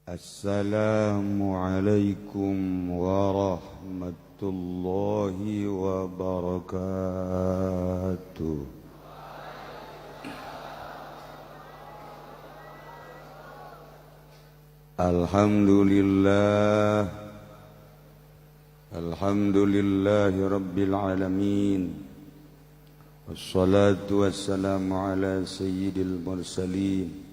Assalamualaikum warahmatullahi wabarakatuh. Alhamdulillah, alhamdulillahi rabbil alamin. Wassalatu wassalamu ala sayyidil mursalin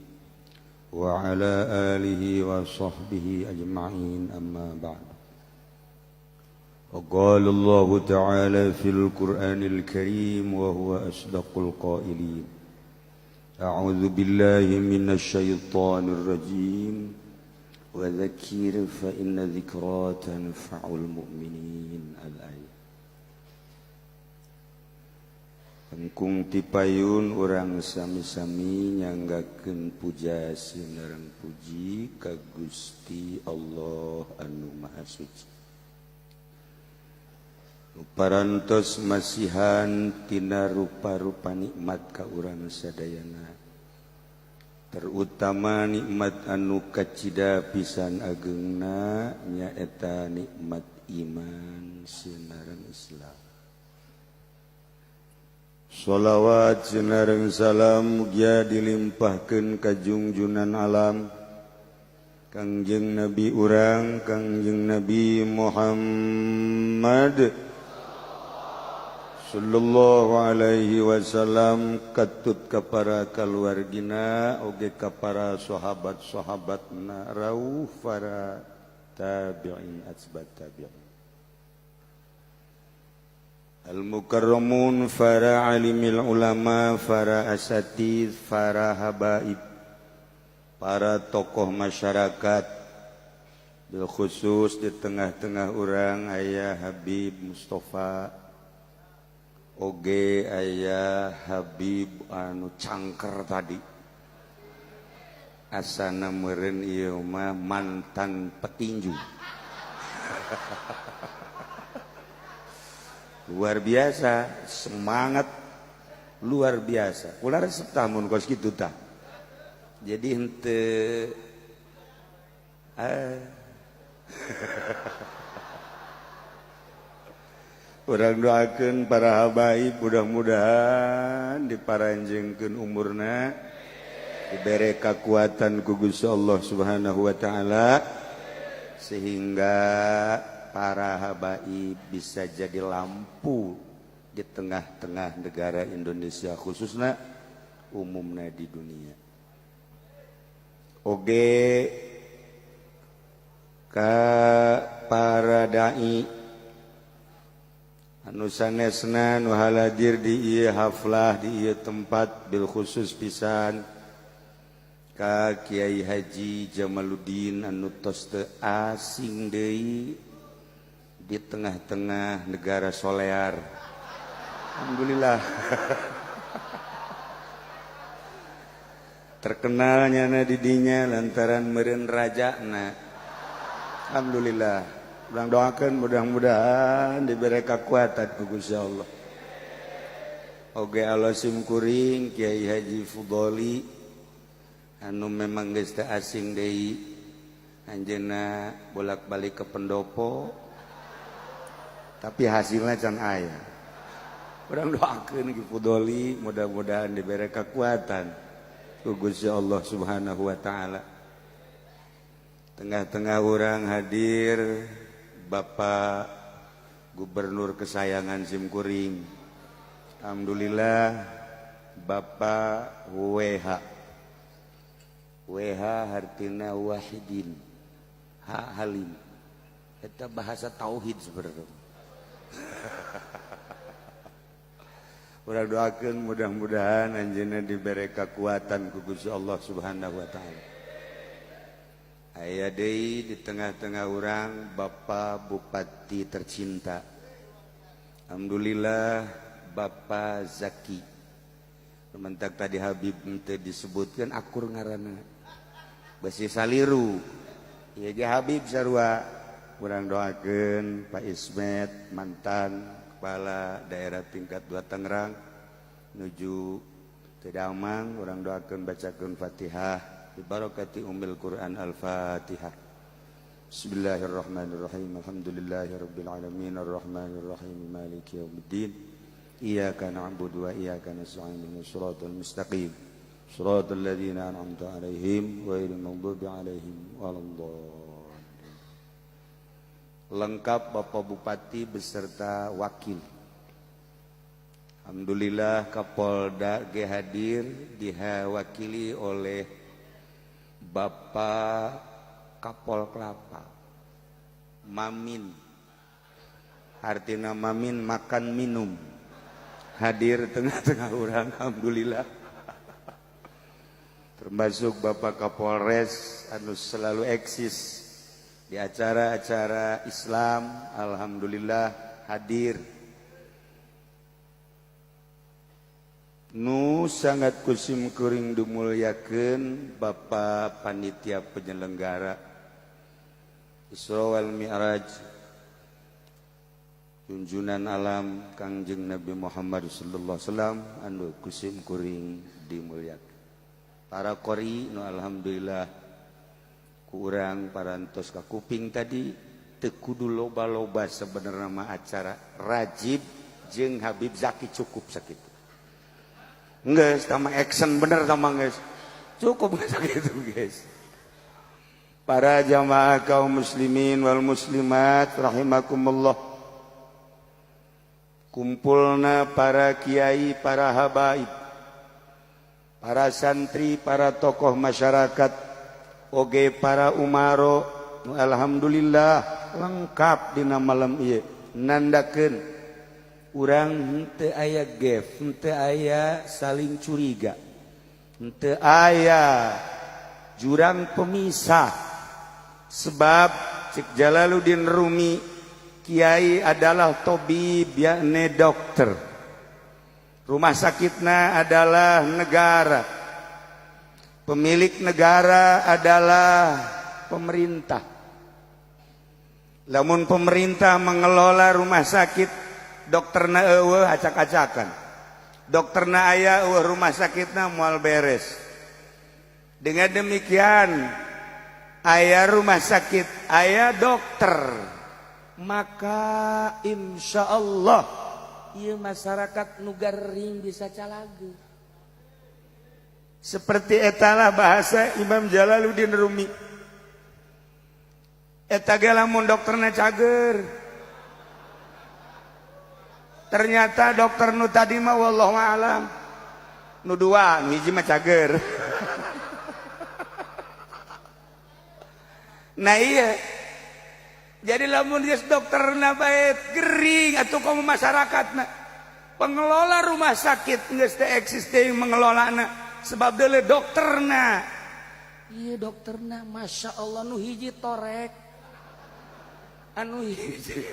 wa ala alihi wa sahbihi ajma'in, amma ba'd. وقال الله تعالى في القرآن الكريم وهو أصدق القائلين: أعوذ بالله من الشيطان الرجيم، وذكر فإن ذكرى تنفع المؤمنين، الآية. Engkung tipayun urang sami-sami nyanggakeun puja sinareng puji ka Gusti Allah anu Maha Suci. Parantos masihan tina rupa-rupa nikmat ka urang sadayana, terutama nikmat anu kacida pisan agengna, nyaeta nikmat iman sinareng Islam. Sholawat sinareng salam mugia dilimpahkeun ka junjunan alam, Kangjeng Nabi urang, Kangjeng Nabi Muhammad sallallahu alaihi wasallam, katut ka para kaluargina oge ka para sahabat-sahabatna, rauh para tabi'in, atsbat tabi'in, al-mukarramun, para alimil ulama, para asatid, para habaib, para tokoh masyarakat, bil khusus di tengah-tengah urang aya Habib Mustafa oge aya Habib anu cangker tadi, asana meureun ieu mah mantan petinju. Luar biasa semangat, luar biasa. Kula resep tah mun kos kitu tah. Jadi henteu urang doakeun para habaib, mudah-mudahan diparanjengkeun umurna, dibere kekuatan ku Gusti Allah Subhanahu wa taala, sehingga para habaib bisa jadi lampu di tengah-tengah negara Indonesia, khususnya umumnya di dunia. Oge ka para dai anu sanesna nu haladir di ieu haflah, di ieu tempat, bil khusus pisan ka Kiai Haji Jamaluddin anu tos teu asing deui di tengah-tengah negara Solear. Alhamdulillah terkenalnya na didinya lantaran meureun rajana. Alhamdulillah, urang doakeun mudah-mudahan diberi kekuatan ku Gusti Allah. Oge Allah sim kuring Kiai Haji Fudoli anu memang geus teu asing deui, anjeunna bolak-balik ke pendopo tapi hasilnya can aya. Urang doakeun Ki Fudoli mudah-mudahan diberi kekuatan ku Gusti Allah Subhanahu wa taala. Tengah-tengah orang hadir Bapak Gubernur kesayangan simkuring, alhamdulillah, Bapak WH. WH hartina Wahidin, H Halim, eta bahasa tauhid sebenarnya. Urang doakeun mudah-mudahan anjeunna dibere kekuatan ku Gusti Allah Subhanahu wa taala. Aya deui di tengah-tengah urang Bapak Bupati tercinta, alhamdulillah, Bapak Zaki. Mentak tadi Habib teu disebutkan akur ngaranna, besi saliru ieu ge Habib sarua. Urang doakeun Pak Ismet, mantan kepala daerah tingkat 2 Tangerang, nuju teu damang. Urang doakeun, bacakeun Fatihah. Bi barakati ummil Quran. Al-Fatihah. Bismillahirrahmanirrahim. Alhamdulillahirabbil alamin, arrahmanirrahim, maliki yaumiddin. Iyyaka na'budu wa iyyaka nasta'in, ihdinas siratal mustaqim. Siratal ladzina an'amta 'alaihim ghairil maghdubi 'alaihim waladdallin. Lengkap Bapak Bupati beserta wakil. Alhamdulillah, Kapolda ge hadir, diwakili oleh Bapak Kapol Kelapa. Mamin. Artinya mamin makan minum. Hadir tengah-tengah orang, alhamdulillah. Termasuk Bapak Kapolres anu selalu eksis di acara-acara Islam, alhamdulillah hadir. Nu sangat ku sim kuring dimulyakeun Bapak panitia penyelenggara Isra wal Mi'raj, junjunan alam Kangjeng Nabi Muhammad sallallahu alaihi wasallam anu ku sim kuring dimulyakeun. Para qori nu alhamdulillah kurang parantos ka kuping tadi, teu kudu loba-loba sebenarnya mah acara. Rajib jeung Habib Zaki cukup sakitu. Geus tama, action bener tama, geus cukup sakitu, guys. Para jamaah kaum muslimin wal muslimat rahimakumullah, kumpulna para kiai, para habaib, para santri, para tokoh masyarakat, oge para umaro, alhamdulillah lengkap dina malam ieu, nandakeun urang henteu aya gef, henteu aya saling curiga, henteu aya jurang pemisah. Sebab cek Jalaluddin Rumi, kiai adalah tobib, yakni dokter, rumah sakitna adalah negara, pemilik negara adalah pemerintah. Lamun pemerintah mengelola rumah sakit, dokterna euweuh, acak-acakan. Dokterna aya, euweuh rumah sakitna, moal beres. Dengan demikian, aya rumah sakit, aya dokter, maka insya Allah ieu masyarakat nu garing bisa calage. Seperti etalah bahasa Imam Jalaluddin Rumi. Eta ge lamun dokterna cager. Ternyata dokter nu tadi mah, wallahu alam, nu dua, nu hiji mah cager. Nah iya, jadi lamun geus dokterna bae gering atuh komo masyarakatna. Pengelola rumah sakit geus teu eksis deui mengelolana sebab deuleu dokterna. Iya, dokterna masya Allah, nu hiji torek, anu hiji.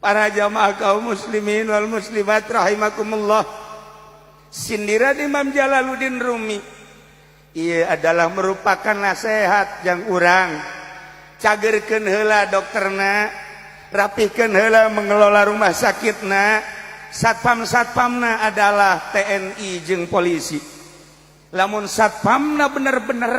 Para jamaah kaum muslimin wal muslimat rahimakumullah, sindiran Imam Jalaluddin Rumi ia adalah merupakan nasihat yang urang cagerkeun heula dokterna, rapihkeun heula mengelola rumah sakitna. Satpam-satpamna adalah TNI jeung polisi. Lamun satpamna bener-bener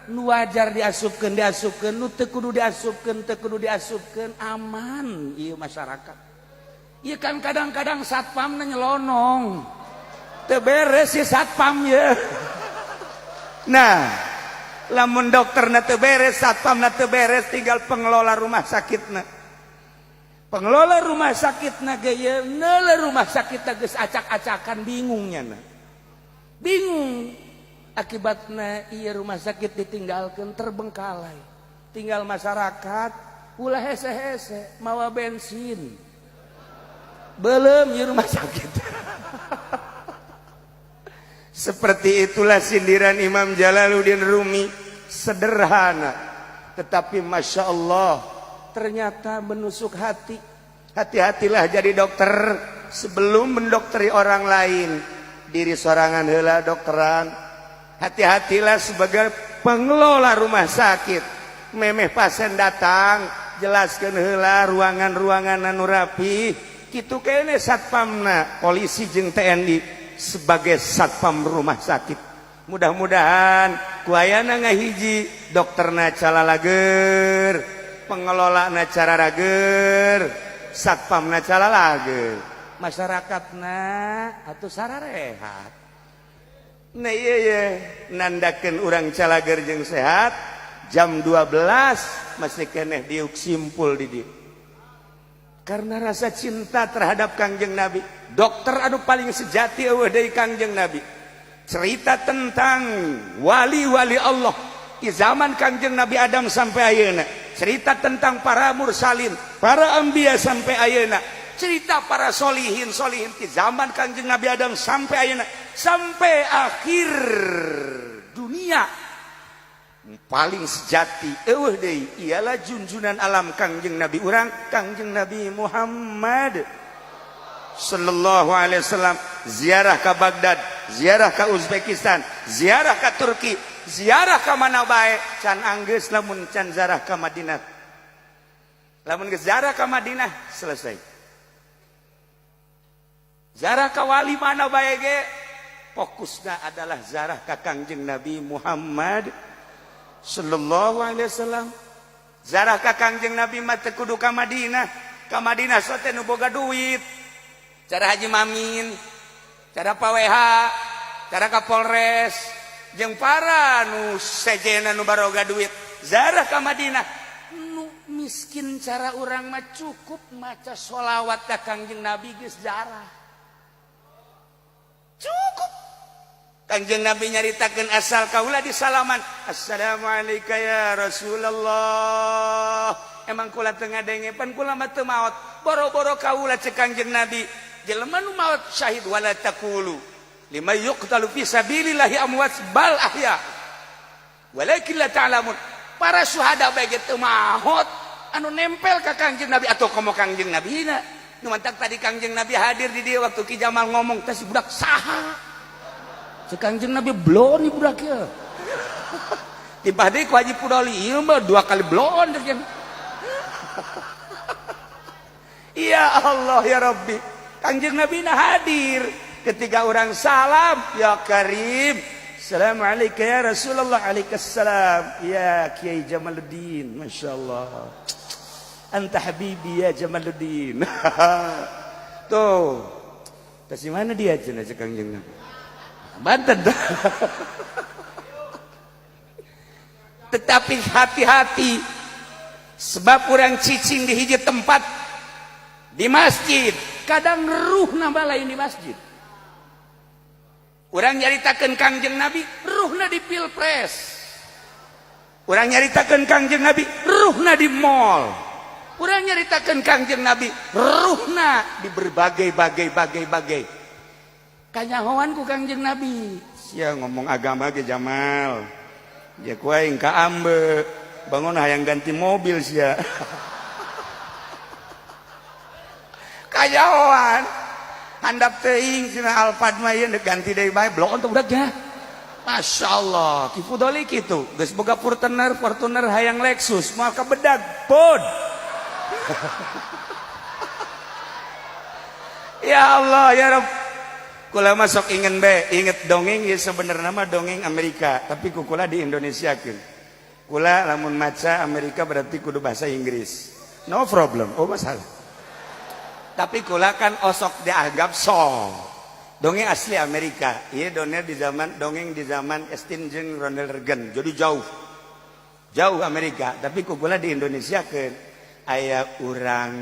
nu wajar diasupkeun, diasupkeun, nu teu kudu diasupkeun, teu kudu diasupkeun, aman ieu masyarakat. Ieu kan kadang-kadang satpamna nyelonong, teu beres si satpam ye. Nah, lamun dokterna teu beres, satpamna teu beres, tinggal pengelola rumah sakitna. Pengelola rumah sakitna ge ye neuleuh rumah sakitna geus acak-acakan, bingungnya na. Bingung. Akibatna iya rumah sakit ditinggalkan terbengkalai, tinggal masyarakat ulah hese-hese mawa bensin belum iya rumah sakit. Seperti itulah sindiran Imam Jalaluddin Rumi, sederhana tetapi masya Allah ternyata menusuk hati. Hati-hatilah jadi dokter, sebelum mendokteri orang lain, diri sorangan heula dokteran. Hati-hatilah sebagai pengelola rumah sakit, memeh pasien datang jelaskan heula ruangan-ruangan anu rapi kitu kene. Satpamna polisi jeung TNI. sebagai satpam rumah sakit. Mudah-mudahan ku ayana ngahiji dokterna calalager, pengelolana cararager, satpamna calalager, masyarakatna atuh sararehat. Nah iya iya nandakeun urang calager jeung sehat. Jam 12 masih keneh diuk simpul di dieu karena rasa cinta terhadap Kangjeng Nabi. Dokter anu paling sejati euweuh deui Kangjeng Nabi. Cerita tentang wali-wali Allah di zaman Kangjeng Nabi Adam sampai ayeuna, cerita tentang para mursalin, para anbiya sampai ayeuna, cerita para solihin solihin di zaman Kangjeng Nabi Adam sampai ayeuna, sampai akhir dunia, paling sejati euweuh deui ialah junjunan alam Kangjeng Nabi urang, Kangjeng Nabi Muhammad sallallahu alaihi wasallam. Ziarah ke Baghdad, ziarah ke Uzbekistan, ziarah ke Turki, ziarah ke mana bae, can anggeus lamun can ziarah ke Madinah. Lamun geus ziarah ke Madinah, selesai. Ziarah ke wali mana bae ge, fokusna adalah ziarah ka Kangjeng Nabi Muhammad sallallahu alaihi wasallam. Ziarah ka Kangjeng Nabi mah teu kudu ka Madinah. Ka Madinah sok teh nu boga duit, cara Haji Mamin, cara Pak WH, cara Kapolres jeung para nu sejena nu baroga duit ziarah ka Madinah. Nu miskin cara urang mah cukup maca sholawat ka Kangjeng Nabi geus ziarah, cukup. Kangjeng Nabi nyaritakeun asal kaula di salaman, "Assalamualaikum ya Rasulullah." Emang kula teu ngadenge, pan kula mah teu maot. Boro-boro kaula, cek Kangjeng Nabi, jelema nu maot syahid. Wala taqulu lima yuqtalu fi sabilillahi amwat bal ahya walakin la ta'lamun. Para syuhada bae ge teu maot anu nempel ka Kangjeng Nabi atau komo Kangjeng Nabi na. Nu mantak tadi Kangjeng Nabi hadir di dieu. Waktu Ki Jamal ngomong teh, si budak saha? Cek Kangjeng Nabi, "Bloon nih budak ya." Tiba deui ku Haji Pudoli, ieu mah dua kali bloon cek. Ya Allah ya Rabbi, Kangjeng Nabi na hadir ketika orang salam, "Ya Karim." "Assalamualaikum ya Rasulullah." "Alaikassalam ya Kiai Jamaluddin." "Masya Allah, anta habibi ya Jamaluddin." Tuh kasih mana dia cenah, cek Kangjeng Nabi. Banten. Tetapi hati-hati, sebab orang cicing di hiji tempat di masjid, kadang ruh nambah lain di masjid. Urang nyaritakeun Kangjeng Nabi, ruhna di pilpres. Urang nyaritakeun Kangjeng Nabi, ruhna di mall. Urang nyaritakeun Kangjeng Nabi, ruhna di berbagai bagai bagai bagai. Kanyahoan ku Kangjeng Nabi, sia ngomong agama ge Jamal ya, ku aing ka ambe bangun hayang ganti mobil sia. Kanyahoan handap teuing cenah, Alphard mah ieu ganti deui bae, bloon teh budaknya. Masya Allah, Ki Fudoli kitu geus boga Fortuner, Fortuner hayang Lexus, moal kabedag pod. Ya Allah ya Rabb, kula masuk ingin be inget dongeng ya. Sebenarnya mah dongeng Amerika, tapi ku kula di Indonesia kan. Kula lamun maca Amerika berarti kudu bahasa Inggris, no problem, oh masalah. Tapi kula kan osok dianggap so dongeng asli Amerika. Iya, dongeng di zaman, dongeng di zaman Estin jeung Ronald Reagan, jadi jauh jauh Amerika, tapi ku kula di Indonesia kan. Aya urang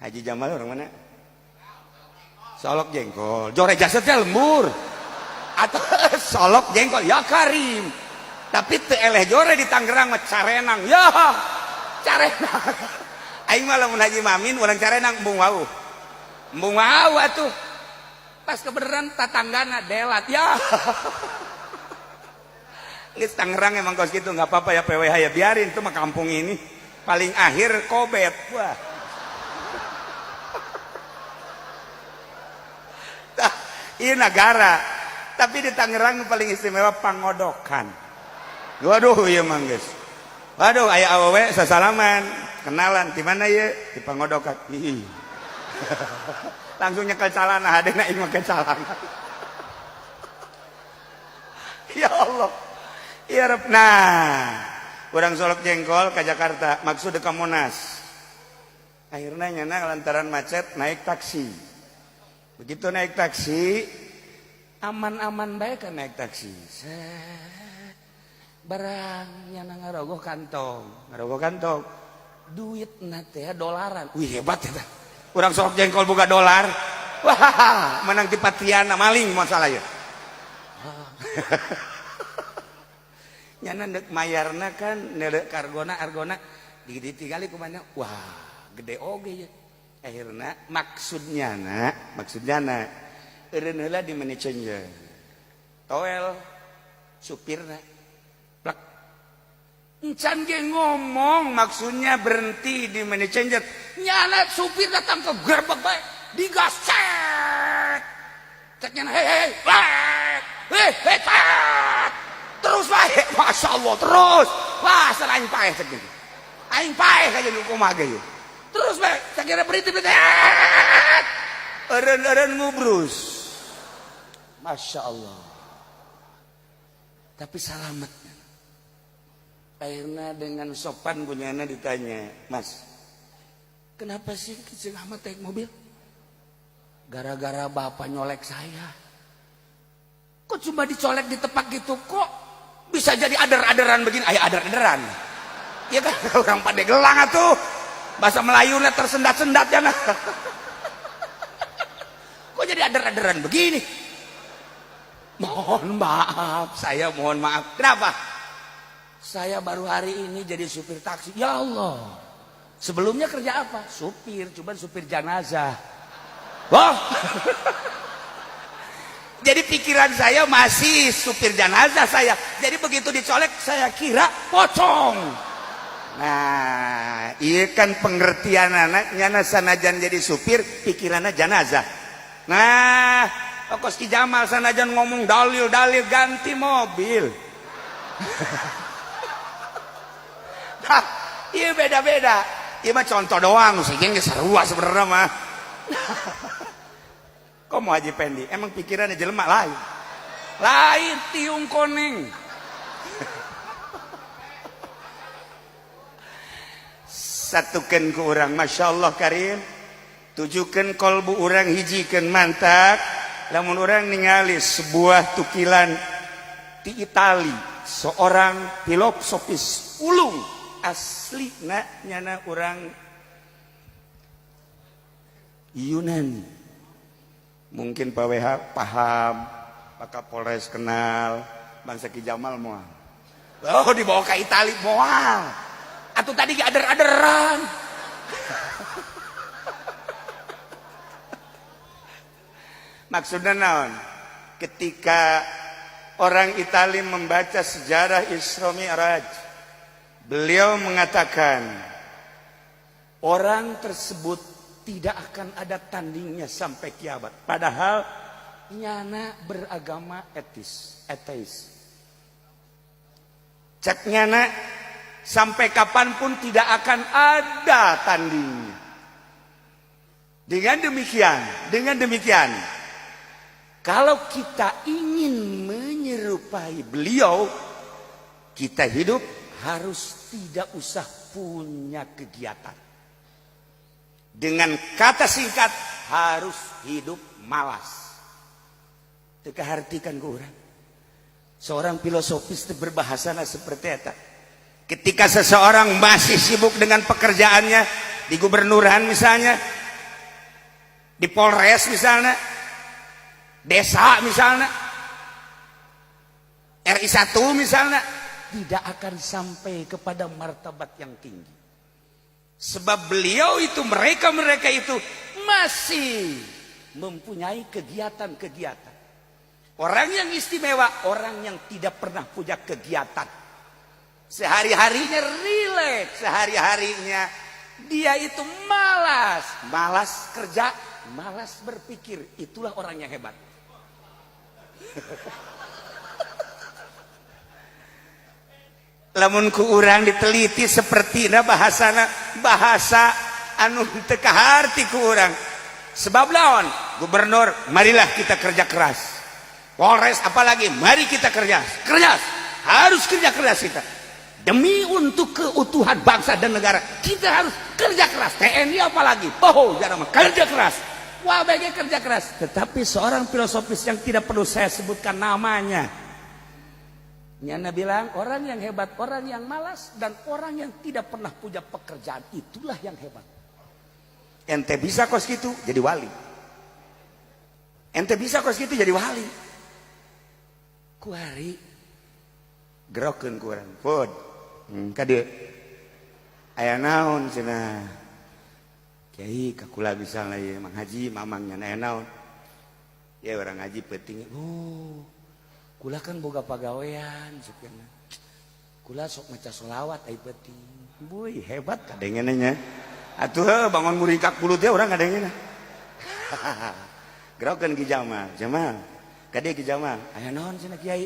Haji Jamal, orang mana? Solok jengkol, jore jasadnya lembur atau solok jengkol ya Karim, tapi teu eleh jore di Tangerang mah carenang ya, carenang. Aing mah lamun Haji Mamin urang carenang, embung wau, embung wau atuh. Pas kebenaran tatanggana delat ya. Geus Tangerang emang kos gitu, nggak apa-apa ya PWH ya, biarin itu mah kampung ini paling akhir kobet. Wah. Ini negara, tapi di Tangerang paling istimewa pangodokan. Waduh, iya mang geus. Waduh, aya awewe sasalaman, kenalan, di mana ya? Di pangodokan. Ih. Langsung nyekel calana, hadena aing make calana. Ya Allah. Ya Rabb. Nah, urang Solok Jengkol ke Jakarta, maksud ke Monas. Akhirnya nyana lantaran macet naik taksi. Begitu naik taksi, aman-aman baik kan naik taksi. Set. Barang nyana ngarogoh kantong, ngarogoh kantong. Duit teh dolaran. Wih, hebat ya. Urang Solok Jengkol boga dolar. Wah, menang ti Patriana maling masalah ya. Nyana ndek mayarna kan ndek kargona argona ditinggali kumana, wah gede oge ya. Akhirna maksudnya na eureun heula di money changer toel supirna plak encan ge ngomong maksudnya berhenti di money changer, nyana supir datang ke gerbek bae digas cek cek nyana hei hei hei hei terus bae, masya Allah terus, wah aing paeh cek gitu, aing paeh kayak nu kumaha ge terus bae, sakira berhenti berhenti, eureun-eureun ngubrus, masya Allah, tapi salamet. Akhirnya dengan sopan punyana ditanya, Mas, kenapa sih Kiceng Ahmad naik mobil? Gara-gara bapak nyolek saya. Kok cuma dicolek di tepak gitu kok bisa jadi ader-aderan begini? Ayo ader-aderan. Ya kan orang Pandeglang atuh. Bahasa Melayu tersendat-sendat ya. Kok jadi ader-aderan begini? Mohon maaf, saya mohon maaf. Kenapa? Saya baru hari ini jadi supir taksi. Ya Allah. Sebelumnya kerja apa? Supir, cuman supir jenazah. Wah. Jadi pikiran saya masih supir jenazah saya. Jadi begitu dicolek saya kira pocong. Nah, iya kan pengertian anaknya sanajan jadi supir pikirannya jenazah. Nah, kos Ki Jamal sanajan ngomong dalil-dalil ganti mobil. Nah, iya beda-beda. Iya mah contoh doang, sih geus sarua sebenarnya mah. Kok mau Haji Pendi? Emang pikirannya jelema lain. Lain tiung koneng. Satukan ke orang, Masya Allah karim. Tujukan kolbu orang hijikan mantak. Lamun orang ningali sebuah tukilan di Itali, seorang filosofis ulung asli na nyana orang Yunani. Mungkin Pak WH paham, Pak Kapolres kenal, bangsa Ki Jamal moal. Oh, dibawa ke Itali moal. Atau tadi ader-aderan. Maksudnya naon? Ketika orang Itali membaca sejarah Isra Mi'raj, beliau mengatakan orang tersebut tidak akan ada tandingnya sampai kiamat. Padahal nyana beragama etis, ateis. Cek nyana sampai kapanpun tidak akan ada tandingnya. Dengan demikian, kalau kita ingin menyerupai beliau, kita hidup harus tidak usah punya kegiatan. Dengan kata singkat, harus hidup malas. Teu kahartikan ku urang. Seorang filosofis teu berbahasana seperti eta. Ketika seseorang masih sibuk dengan pekerjaannya di gubernuran misalnya, di Polres misalnya, desa misalnya, RI 1 misalnya, tidak akan sampai kepada martabat yang tinggi. Sebab beliau itu, mereka-mereka itu masih mempunyai kegiatan-kegiatan. Orang yang istimewa, orang yang tidak pernah punya kegiatan. Sehari-harinya rileks, sehari-harinya dia itu malas, malas kerja, malas berpikir. Itulah orang yang hebat. Lamun ku urang diteliti sepertina bahasana, bahasa anu teu kaharti ku urang. Sebab lawan gubernur, marilah kita kerja keras. Polres apalagi, mari kita kerja keras, harus kerja keras kita demi untuk keutuhan bangsa dan negara. Kita harus kerja keras. TNI apalagi, oh jangan kerja keras. Wah, bagi kerja keras. Tetapi seorang filosofis yang tidak perlu saya sebutkan namanya, nyana bilang orang yang hebat, orang yang malas, dan orang yang tidak pernah punya pekerjaan, itulah yang hebat. Ente bisa kos gitu jadi wali. Ente bisa kos gitu jadi wali. Kuari gerokeun ku urang. Pud. Ka dieu. Aya naon cenah? Kiai kakula bisa lah ya, Mang Haji mamang nya aya naon? Ya orang ngaji penting. Oh, kula kan boga pagawean cenah. Kula sok maca solawat ai peuting. Boy, hebat kadengena nya. Atuh heuh, bangun muringkak bulu teh urang kadengena. Gerokeun Ki Jamal, Jamal. Ka dieu Ki Jamal, aya naon cenah Kiai?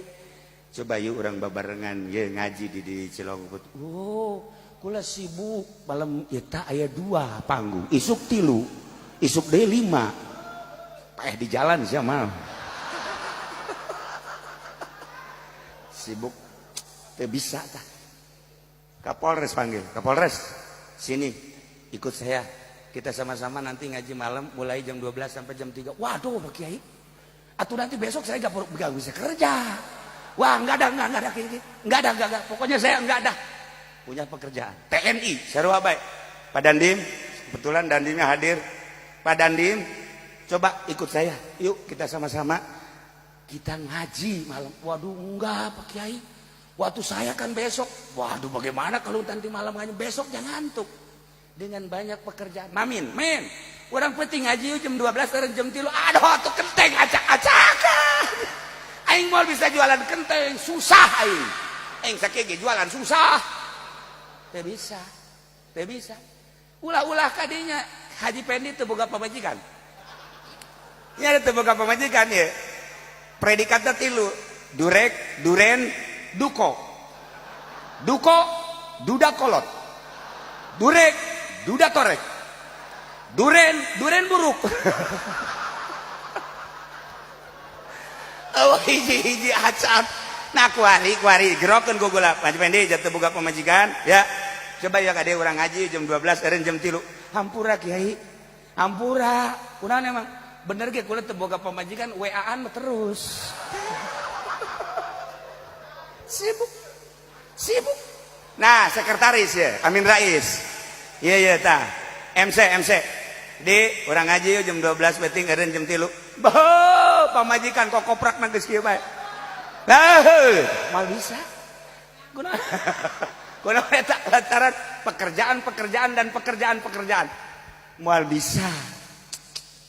Coba yuk urang babarengan ye ngaji di Cilongput. Oh, kula sibuk malam eta aya dua panggung, isuk tilu, isuk deui lima. Paeh di jalan sia mah. Sibuk teu bisa tah. Kapolres panggil, Kapolres, sini ikut saya. Kita sama-sama nanti ngaji malam mulai jam 12 sampai jam 3. Waduh, Pak Kiai. Atau nanti besok saya gak bisa kerja. Wah, enggak ada, enggak ada, enggak ada, enggak ada. Pokoknya saya enggak ada. Punya pekerjaan. TNI, sarua bae. Pak Dandim, kebetulan Dandimnya hadir. Pak Dandim, coba ikut saya. Yuk kita sama-sama kita ngaji malam. Waduh, enggak Pak Kiai. Waktu saya kan besok. Waduh, bagaimana kalau nanti malam ngaji besok jangan ngantuk. Dengan banyak pekerjaan. Mamin, men. Orang penting ngaji jam 12 sekarang jam 3. Aduh, tuh kenteng acak-acakan. Aing mau bisa jualan kenteng, susah aing. Aing sakit jualan susah. Teu bisa. Teu bisa. Ulah-ulah kadinya Haji Pendi teu boga pamajikan. Ya teu boga pamajikan ya. Predikatnya tilu, durek, duren, duko. Duko, duda kolot. Durek, duda torek. Duren, duren buruk. Oh, hiji-hiji acan. Nah, kuari kuari gerokeun ku gula. Haji Pendi jatuh boga pamajikan, ya. Coba ya kade urang ngaji jam 12 eureun jam 3. Hampura Kiai. Hampura. Kunaon emang? Bener ge kula teu boga pamajikan WA-an terus. Sibuk. Sibuk. Nah, sekretaris ya, Amin Rais. Iya iya tah. MC MC. Di urang ngaji jam 12 penting eureun jam 3. Boh, pamajikan kok koprak nang geus kieu bae. Lah, mal bisa. Kunaon? Kunaon eta lantaran pekerjaan-pekerjaan dan pekerjaan-pekerjaan. Moal bisa.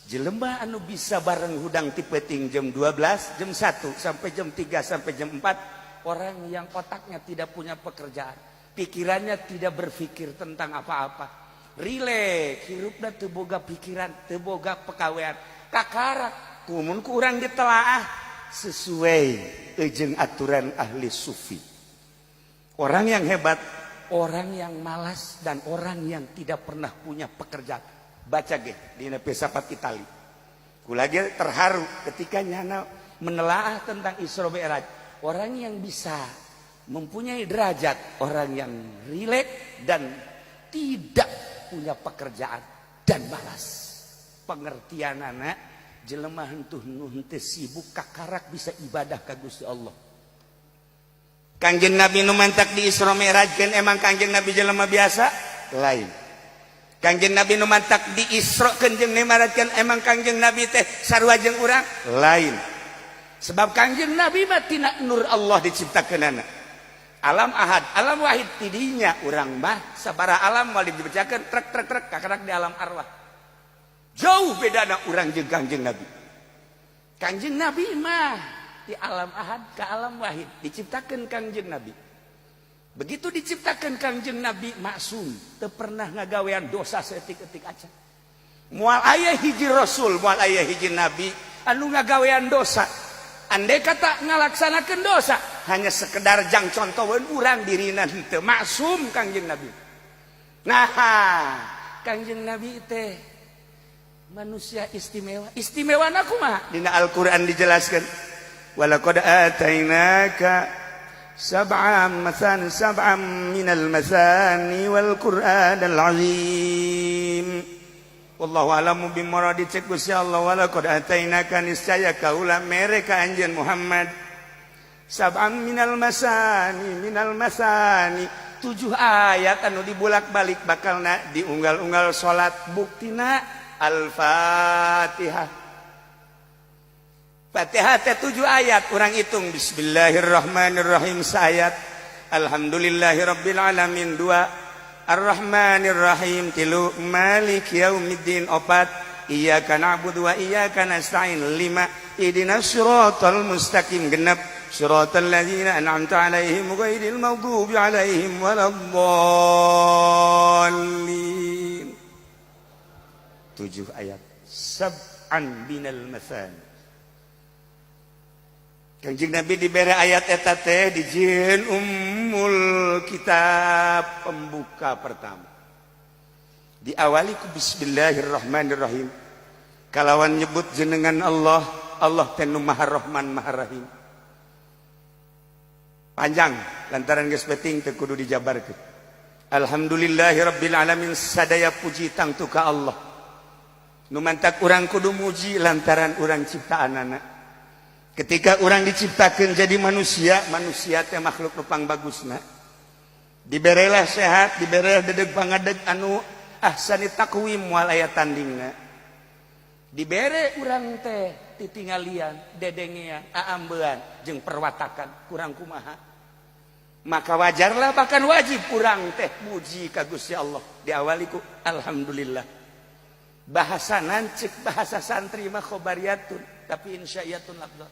Jelema anu bisa bareng hudang ti peuting jam 12, jam 1 sampai jam 3 sampai jam 4, orang yang otaknya tidak punya pekerjaan, pikirannya tidak berpikir tentang apa-apa. Rileks, hirupna teu boga pikiran, teu boga pekawean. Kakarak kumun ku urang ditelaah sesuai jeung aturan ahli sufi. Orang yang hebat, orang yang malas, dan orang yang tidak pernah punya pekerjaan. Baca ge dina filsafat Itali. Kula ge terharu ketika nyana menelaah tentang Isra Mi'raj. Orang yang bisa mempunyai derajat, orang yang rileks dan tidak punya pekerjaan dan malas. Pengertian anak jelema hentuh nu henteu sibuk kakarak bisa ibadah ka Gusti Allah. Kangjeng Nabi nu mantak di Isra Mi'rajkeun emang Kangjeng Nabi jelema biasa? Lain. Kangjeng Nabi nu mantak di Isra jeung Mi'rajkeun emang Kangjeng Nabi teh sarua jeung urang? Lain. Sebab Kangjeng Nabi mah tina nur Allah diciptakeunana. Alam ahad, alam wahid tidinya urang mah sabaraha alam moal dibejakeun trek trek trek kakarak di alam arwah. Jauh bedana urang jeung Kangjeng Nabi. Kangjeng Nabi mah di alam ahad ke alam wahid diciptakan Kangjeng Nabi. Begitu diciptakan Kangjeng Nabi maksum, teu pernah ngagawean dosa seetik-etik acan. Moal aya hiji rasul, moal aya hiji nabi anu ngagawean dosa. Andai kata ngalaksanakeun dosa, hanya sekedar jang contoheun urang dirina henteu maksum Kangjeng Nabi. Nah, Kangjeng Nabi teh Manusia istimewa. Istimewa kumaha? Dina Al-Qur'an dijelaskan, walaqad atainaka sab'am masan sab'am minal masani wal Qur'anal azim. Wallahu a'lamu bimuradi. Cek Gusti Allah, walaqad atainaka, niscaya kaula mere ka anjeun Muhammad, sab'am minal masani, minal masani, tujuh ayat anu dibulak-balik bakalna diunggal-unggal salat. Buktina Al-Fatihah. Fatihah teh tujuh ayat. Urang hitung, bismillahirrahmanirrahim saayat, alhamdulillahirabbil alamin dua, arrahmanirrahim tilu, malik yaumiddin opat, iyyaka na'budu wa iyyaka nasta'in lima, ihdinas siratal mustaqim genep, siratal ladzina an'amta alaihim ghairil maghdubi alaihim waladdallin. Tujuh ayat, sab'an minal masani. Kanjeng Nabi diberi ayat eta teh dijieun ummul kitab, pembuka pertama. Diawali ku bismillahirrahmanirrahim, kalawan nyebut jenengan Allah. Allah teh nu Maha Rahman, Maha Rahim. Panjang lantaran geus penting teu kudu dijabarkeun. Alhamdulillahirabbil alamin, sadaya puji tangtu ka Allah. Nu mantak urang kudu muji lantaran urang ciptaanana. Ketika orang diciptakan jadi manusia, manusia teh makhluk nu pangbagusna. Diberelah sehat, diberelah dedeg pangadeg anu ahsani taqwim, moal aya tandingna. Dibere urang teh titingalian, dedengean, aambean jeung perwatakan kurang kumaha. Maka wajarlah, bahkan wajib urang teh muji ka Gusti Allah. Diawali ku alhamdulillah. Bahasa nancik, bahasa santri mah khobariyatun tapi insya'iyatun lafdzan.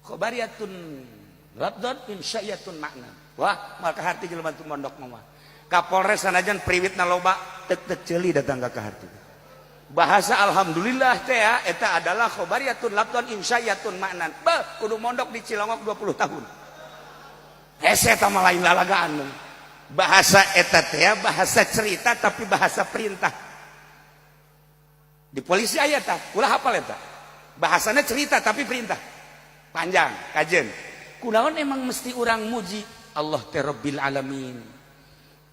Khobariyatun lafdzan, insya'iyatun makna. Wah, maka harti jelema teu mondok mah. Kapolres sanajan priwitna loba tek tek ceuli datang ka harti. Bahasa alhamdulillah teh eta adalah khobariyatun lafdzan, insya'iyatun makna. Bah, kudu mondok di Cilongok 20 tahun. Hese eta mah lain lalagaan. Bahasa eta teh bahasa cerita tapi bahasa perintah. Di polisi aya tah, ulah hafal eta. Bahasanya cerita tapi perintah. Panjang, kajen. Kunaon emang mesti urang muji Allah teh Rabbil alamin.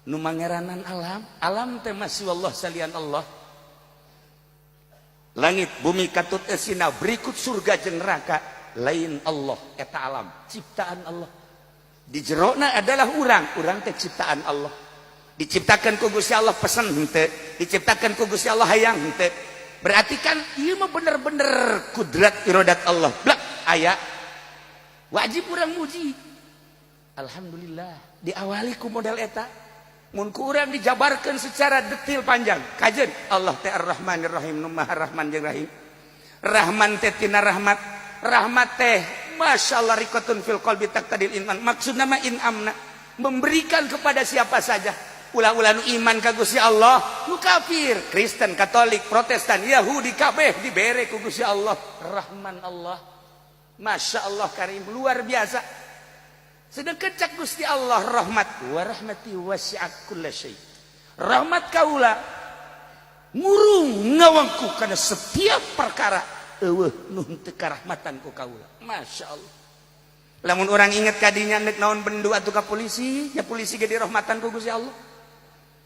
Nu mangeranan alam, alam teh masih Allah, salian Allah. Langit, bumi, katut esina, berikut surga jeung neraka, lain Allah eta alam, ciptaan Allah. Di jerona adalah urang, urang teh ciptaan Allah. Diciptakan ku Gusti Allah pesen henteu, diciptakan ku Gusti Allah hayang henteu. Berarti kan ieu mah bener-bener kudrat iradat Allah. Blak aya wajib urang muji. Alhamdulillah diawali ku model eta. Mun ku urang dijabarkan secara detail panjang. Kajen Allah teh Ar-Rahmanir Rahim, nu Maha Rahman jeung Rahim. Rahman teh tina rahmat. Rahmat teh Masya Allah riqatun fil qalbi taqtadil iman. Maksudna mah inamna, memberikan kepada siapa saja. Ulah-ulah nu iman ka Gusti Allah, nu kafir, Kristen, Katolik, Protestan, Yahudi, kabeh dibere ku Gusti Allah. Rahman Allah. Masya Allah karim, luar biasa. Sedangkan cak Gusti Allah rahmat, wa rahmati wasi'at kulla syai. Rahmat kaula ngurung ngawangku kana setiap perkara, eueuh nu henteu karahmatan ku kaula. Masya Allah. Lamun orang inget kadinya, nek naon bendu atuh ka polisi, ya polisi ge dirahmatan ku Gusti Allah.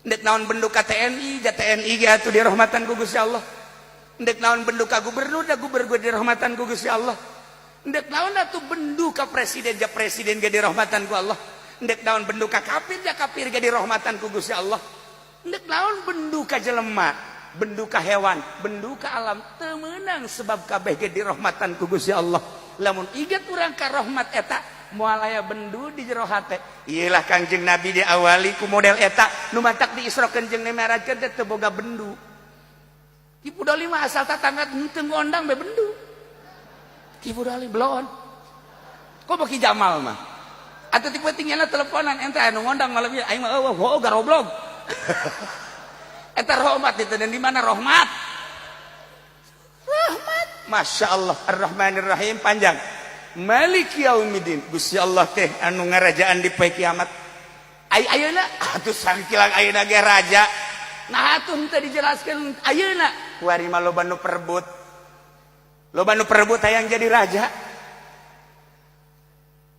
Ndek naon bendu ka TNI, ja TNI ge atuh dirahmatan ku Gusti Allah. Ndek naon bendu ka gubernur, da gubernur dirahmatan ku Gusti Allah. Ndek naon atuh bendu ka presiden, ja presiden ge dirahmatan ku Allah. Ndek naon bendu ka kafir, ja kafir ge dirahmatan ku Gusti Allah. Ndek naon bendu ka jelema, bendu ka hewan, bendu ka alam, teu meunang, sebab kabeh ge dirahmatan ku Gusti Allah. Lamun inget urang ka rahmat eta, moal aya bendu di jero hate. Iyalah Kangjeng Nabi diawali ku model eta, nu matak di Isra jeung Mi'rajkeun teh teu boga bendu. Ki Pudoli mah asal tatangga henteu ngondang be bendu. Ki Pudoli belon. Kok baki Jamal mah? Atau tipe tinggalna teleponan ente anu ngondang malam ieu, aing mah eueuh, oh garoblog. Eta rahmat itu, dan di mana rahmat? Rahmat. Masya Allah Ar-Rahmanir Rahim panjang. Malik Yaumiddin, Gusti Allah teh anu ngarajaan di poe kiamat. Ay ayeuna atuh sangkilang ayeuna ge raja. Nah, atuh henteu dijelaskeun ayeuna. Kuari mah loba nu perebut. Loba nu perebut hayang jadi raja.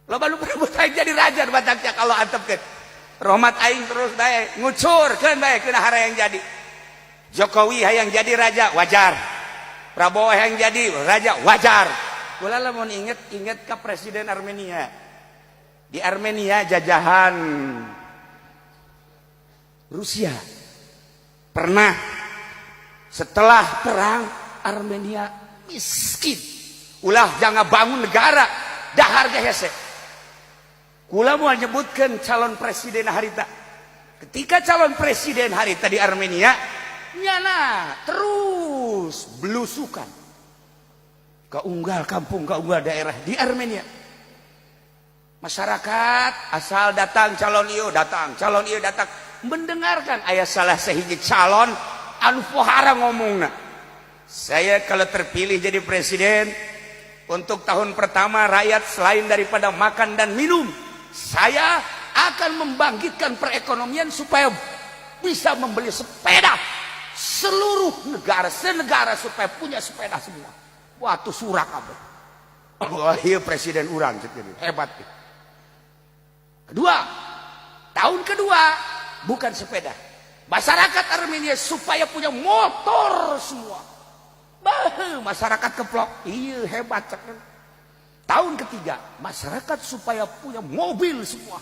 Loba nu perebut hayang jadi raja bataknya kalau antepkeun. Rahmat aing terus bae ngucurkeun bae kena hayang jadi. Jokowi hayang jadi raja wajar. Prabowo hayang jadi raja wajar. Kula lamun inget inget ke Presiden Armenia. Di Armenia jajahan Rusia. Pernah setelah perang Armenia miskin. Ulah jangan bangun negara dahar ge hese. Kula mau nyebutkan calon presiden harita. Ketika calon presiden harita di Armenia, nyana terus belusukan ke unggal kampung, ke unggal daerah di Armenia. Masyarakat asal datang calon ieu datang, calon ieu datang, mendengarkan aya salah sahiji calon anu pohara ngomongna. Saya kalau terpilih jadi presiden, untuk tahun pertama rakyat selain daripada makan dan minum, saya akan membangkitkan perekonomian supaya bisa membeli sepeda seluruh negara, senegara supaya punya sepeda semua. Wah, tuh surak apa? Wah, iya presiden urang hebat. Kedua, tahun kedua bukan sepeda. Masyarakat Armenia supaya punya motor semua. Bah, masyarakat keplok. Iya hebat. Tahun ketiga, masyarakat supaya punya mobil semua.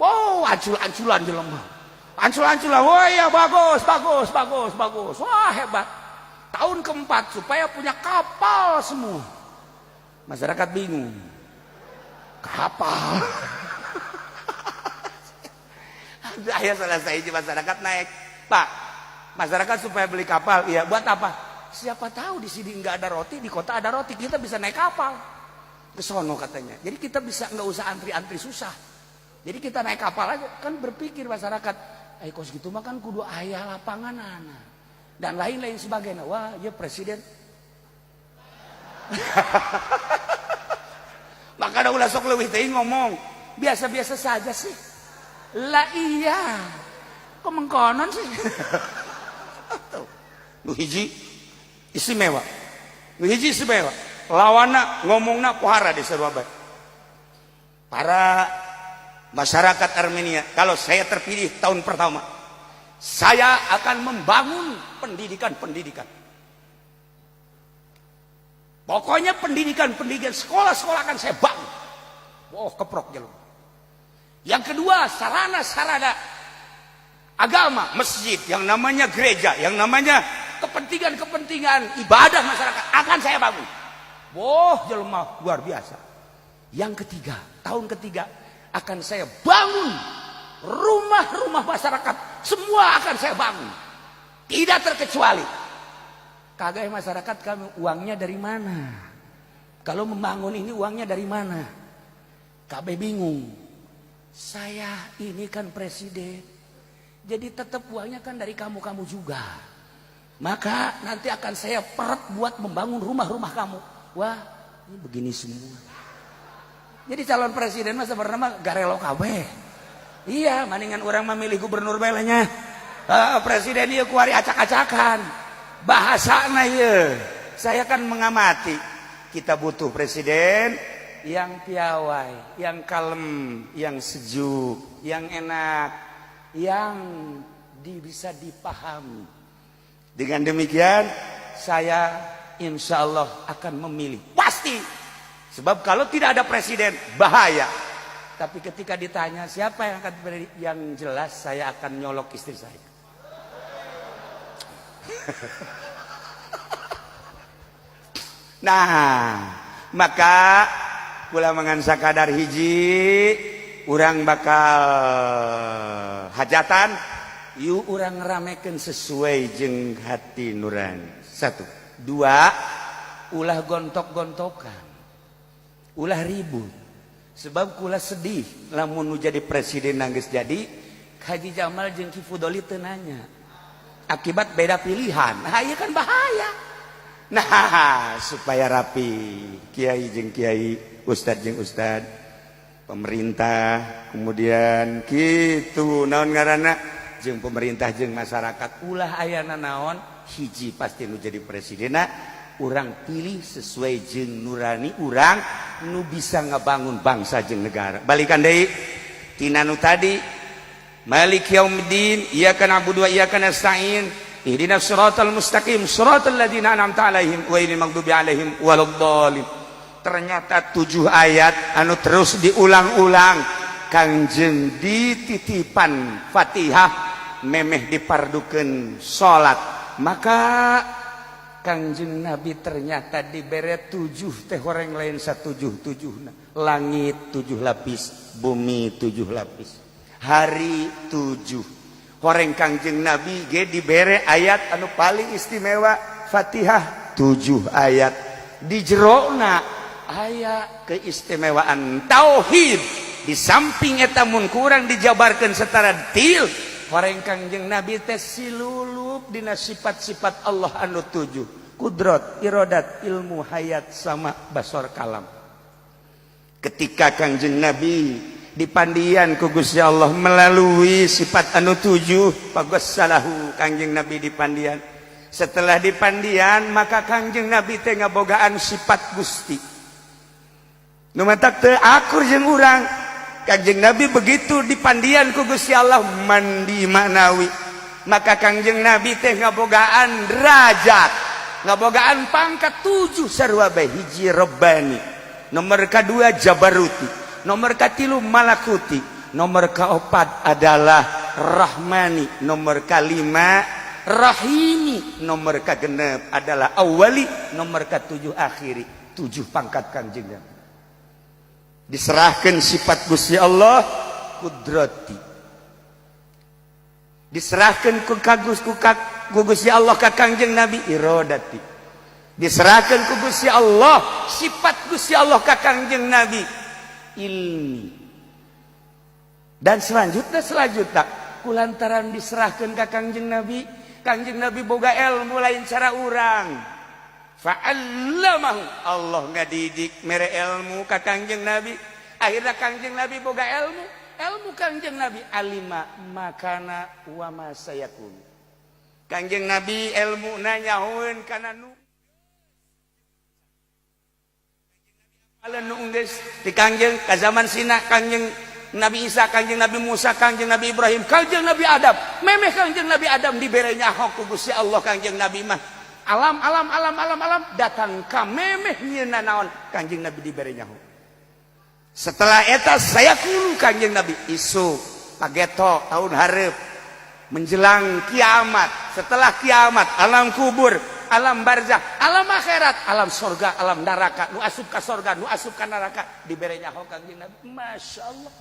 Oh, ancul-anculan jelema. Ancul-anculan. Oh iya bagus, bagus, bagus, bagus. Wah, hebat. Tahun keempat supaya punya kapal semua. Masyarakat bingung. Kapal. Aya salah sahiji masyarakat naik. Pak, masyarakat supaya beli kapal, iya buat apa? Siapa tahu di sini nggak ada roti, di kota ada roti, kita bisa naik kapal. Ke sono katanya. Jadi kita bisa nggak usah antri-antri susah. Jadi kita naik kapal aja. Kan berpikir masyarakat, eh kos gitu mah kan kudu aya lapangan anak dan lain-lain sebagainya. Wah, ya presiden. Maka ulah sok leuwih teuing ngomong. Biasa-biasa saja sih. Lah iya. Kok mengkonon sih? Tuh. Nu hiji istimewa. Nu hiji istimewa. Lawana ngomongna pohara di sarua bae. Para masyarakat Armenia, kalau saya terpilih tahun pertama, saya akan membangun pendidikan-pendidikan. Pokoknya pendidikan-pendidikan sekolah-sekolah akan saya bangun. Oh, keprok jalur. Yang kedua, sarana-sarana agama, masjid, yang namanya gereja, yang namanya kepentingan-kepentingan ibadah masyarakat akan saya bangun. Wah, jelema luar biasa. Yang ketiga, tahun ketiga akan saya bangun rumah-rumah masyarakat, semua akan saya bangun. Tidak terkecuali. Kagak masyarakat kami uangnya dari mana? Kalau membangun ini uangnya dari mana? KB bingung. Saya ini kan presiden. Jadi tetap uangnya kan dari kamu-kamu juga. Maka nanti akan saya peret buat membangun rumah-rumah kamu. Wah, ini begini semua. Jadi calon presiden mah sebenarnya mah garelo kabeh. Iya, mendingan orang memilih gubernur belanya. Presiden ieu kuari acak-acakan. Bahasana ieu. Saya kan mengamati. Kita butuh presiden yang piawai, yang kalem, yang sejuk, yang enak, yang bisa dipahami. Dengan demikian, saya insya Allah akan memilih. Pasti. Sebab kalau tidak ada presiden, bahaya. Tapi ketika ditanya siapa yang akan terpilih, yang jelas saya akan nyolok istri saya. Nah, maka kula mangan sakadar hiji urang bakal hajatan yuk urang ramekeun sesuai jeung hati nurani. Satu, dua, ulah gontok-gontokan, ulah ribut. Sebab kula sedih lamun nu jadi presiden nangis jadi Haji Jamal jeung Ki Fudoli teu nanya. Akibat beda pilihan. Nah, ieu kan bahaya. Nah, supaya rapi kiai jeung kiai, ustad jeung ustad, pemerintah, kemudian gitu naon ngaranna jeung pemerintah jeung masyarakat ulah ayana naon Hiji pasti nu jadi presidena urang pilih sesuai jeung nurani urang, nu bisa ngabangun bangsa jeung negara. Balikan deui tina nu tadi, Malik yaumiddin, iyyaka na'budu wa iyyaka nasta'in, ihdinas siratal mustaqim, siratal ladzina an'amta 'alaihim ghairil maghdubi 'alaihim waladdallin. Ternyata tujuh ayat anu terus diulang-ulang Kangjeng dititipan Fatihah memeh dipardukeun salat. Maka Kangjeng Nabi ternyata dibere tujuh teh horeng lain satujuh tujuh. Langit tujuh lapis, bumi tujuh lapis, hari tujuh. Horeng Kangjeng Nabi ge dibere ayat anu paling istimewa, Fatihah tujuh ayat, di jerona aya keistimewaan tauhid. Di samping eta, mun kurang dijabarkan secara detail, horeng Kangjeng Nabi teh silulup dina sifat-sifat Allah anu tujuh, kudrat, irodat, ilmu, hayat, sama basor, kalam. Ketika Kangjeng Nabi dipandian ku Gusti Allah melalui sifat anu tujuh, salahu Kangjeng Nabi dipandian. Setelah dipandian, maka Kangjeng Nabi teh ngabogaan sifat Gusti nu matak teu akur jeung urang. Kangjeng Nabi begitu dipandian ku Gusti Allah, mandi maknawi, maka Kangjeng Nabi teh ngabogaan derajat, ngabogaan pangkat tujuh sarua bae. Hiji Robbani, nomor kedua Jabaruti, nomor katilu Malakuti, nomor keempat adalah Rahmani, nomor kelima Rahimi, nomor kegenep adalah Awali, nomor ketujuh Akhiri. Tujuh pangkat Kanjeng Nabi diserahkan. Sifat Gusti Allah kudrati diserahkan ku kagus ku, ku Gusti Allah ka Kangjeng Nabi. Irodati diserahkan ku Gusti Allah, sifat Gusti Allah ka Kangjeng Nabi. Ilmi dan selanjutnya selanjutnya. Kulantaran diserahkan ke Kangjeng Nabi, Kangjeng Nabi boga ilmu lain cara urang. Fa'allamahu, Allah ngadidik, mere ilmu ka Kangjeng Nabi. Akhirnya Kangjeng Nabi boga ilmu. Ilmu Kangjeng Nabi alima makana wa ma sayakun. Kangjeng Nabi ilmu nanyahoeun kana nu nu geus di Kangjeng ka zaman sina Kangjeng Nabi Isa, Kangjeng Nabi Musa, Kangjeng Nabi Ibrahim, Kangjeng Nabi Adam. Memeh Kangjeng Nabi Adam dibere nyaho ku Gusti Allah. Kangjeng Nabi mah alam alam alam alam alam datang ka memeh nyieun naon, Kangjeng Nabi dibere nyaho. Setelah eta saya kulu Kangjeng Nabi isu pageto tahun hareup menjelang kiamat, setelah kiamat, alam kubur, alam barzah, alam akhirat, alam sorga, alam neraka, nu asup ka sorga, nu asup ka neraka, dibere nyaho Kangjeng Nabi. Masya Allah,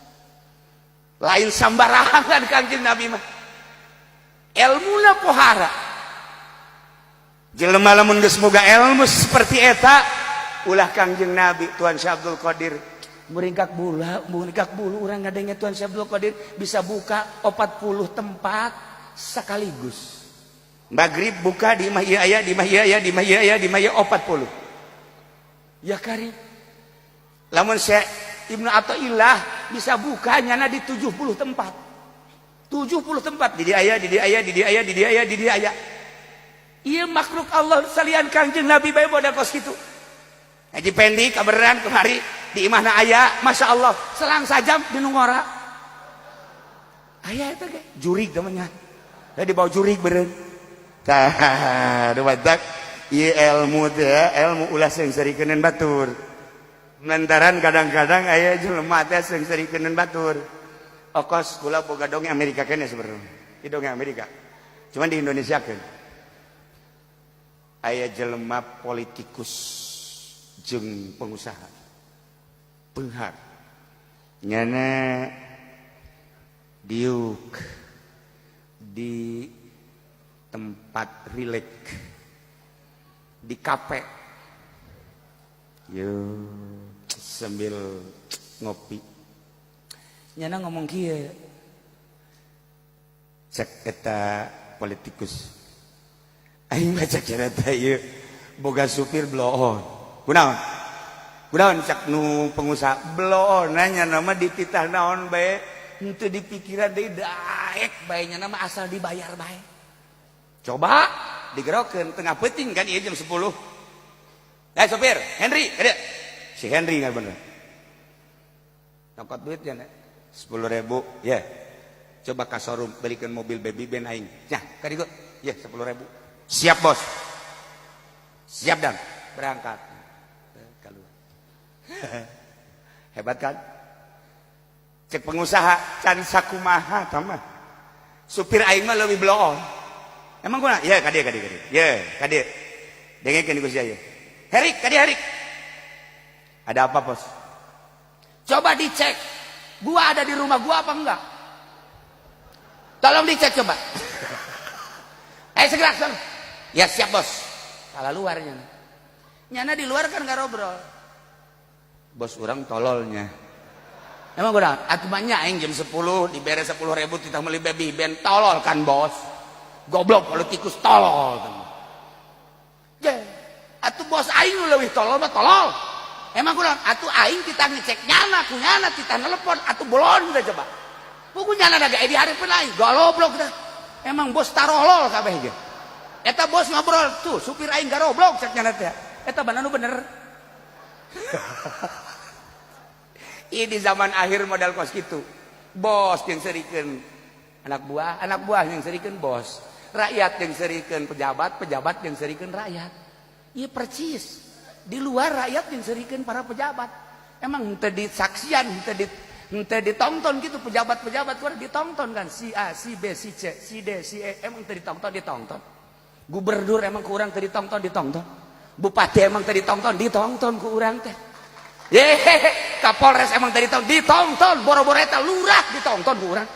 lain sambarangan Kangjeng Nabi mah ilmuna pohara. Jelema lamun geus boga ilmu seperti eta, ulah Kangjeng Nabi, Tuan Syekh Abdul Qadir muringkak bulu, muringkak bulu urang ngadenge Tuan Syekh Abdul Qadir bisa buka 40 tempat sekaligus. Maghrib buka di imah ieu aya, di imah ieu aya, di imah ieu aya, di imah ieu 40. Ya kari. Lamun Syekh Ibnu Athaillah bisa buka nyana di 70 tempat. 70 tempat di dia aya, di dia aya, di dia aya, di dia aya, di dia aya. Ieu makhluk Allah salian Kangjeng Nabi bae boda kos kitu. Haji Pendi kaberan kemari di imahna aya, Masya Allah, selang sajam di nu ngora. Aya eta ge, jurig namanya. Da dibawa jurig beureun. Tah, nu matak ieu ilmu teh, ilmu ulah seungseurikeun batur. Lantaran kadang-kadang aya jelema teh seungseurikeun batur. Okos kula boga dongeng Amerika kene sebenarnya. Di dongeng Amerika. Cuman di Indonesia kan. Aya jelema politikus jeung pengusaha. Beunghar. Nyana diuk di tempat rileks di kafe yo sambil ngopi. Nyana ngomong kieu, cek eta politikus, "Aing baca cerita ieu boga supir bloon." "Kunaon, kunaon?" cak nu pengusaha. "Bloon nanya nama dititah naon bae henteu dipikiran deui, daek bae nya nama asal dibayar bae." Coba Digerokeun tengah peuting kan ieu jam 10. Eh, sopir, Henry, ada. Si Henry nggak bener. Nyokot duit ya, 10.000, ya. Coba ka showroom belikan mobil baby ben aing. Ya, kadieu. Ya, 10.000. Siap, Bos. Siap dan berangkat. Keluar. Hebat kan? Cek pengusaha can sakumaha tama. Supir aing mah leuwih bloon. Emang kumaha? Ya, kadieu, kadieu, kadieu. Ya, kadieu. Dengekeun ku sia. Herik, kadieu Herik. Ada apa, Bos? Coba dicek. Gua ada di rumah gua apa enggak? Tolong dicek coba. Eh, segera, sana. Ya, siap, Bos. Salah luarnya. Nyana di luar kan gak ngobrol. Bos orang tololnya. Emang gua atuh banyak aing jam 10 dibere 10.000 titah meuli baby ben, tolol kan bos. Goblok politikus tolol. Ya, atuh bos aing nu leuwih tolol mah tolol. Emang kurang atuh aing titah ngecek nyana ku nyana titah nelepon, atuh bolon udah coba. Buku nyana da ge di hareupeun aing, goblok dah. Emang bos tarolol kabeh ge. Eta bos ngobrol tuh supir aing garoblok cek nyana teh. Eta nu bener. Ini di zaman akhir modal kos gitu. Bos yang serikeun anak buah yang serikeun bos. Rakyat yang serikeun pejabat, pejabat yang serikeun rakyat. Iya percis. Di luar rakyat yang serikeun para pejabat. Emang henteu disaksian, henteu ditonton gitu pejabat-pejabat kuar ditonton kan si A, si B, si C, si D, si E, emang teu ditonton, ditonton. Gubernur emang kurang teu ditonton, ditonton. Bupati emang teu ditonton, ditonton ku urang teh. Yehehe, Kapolres emang tadi ditonton, ditonton, boro-boro eta lurah ditonton ku urang.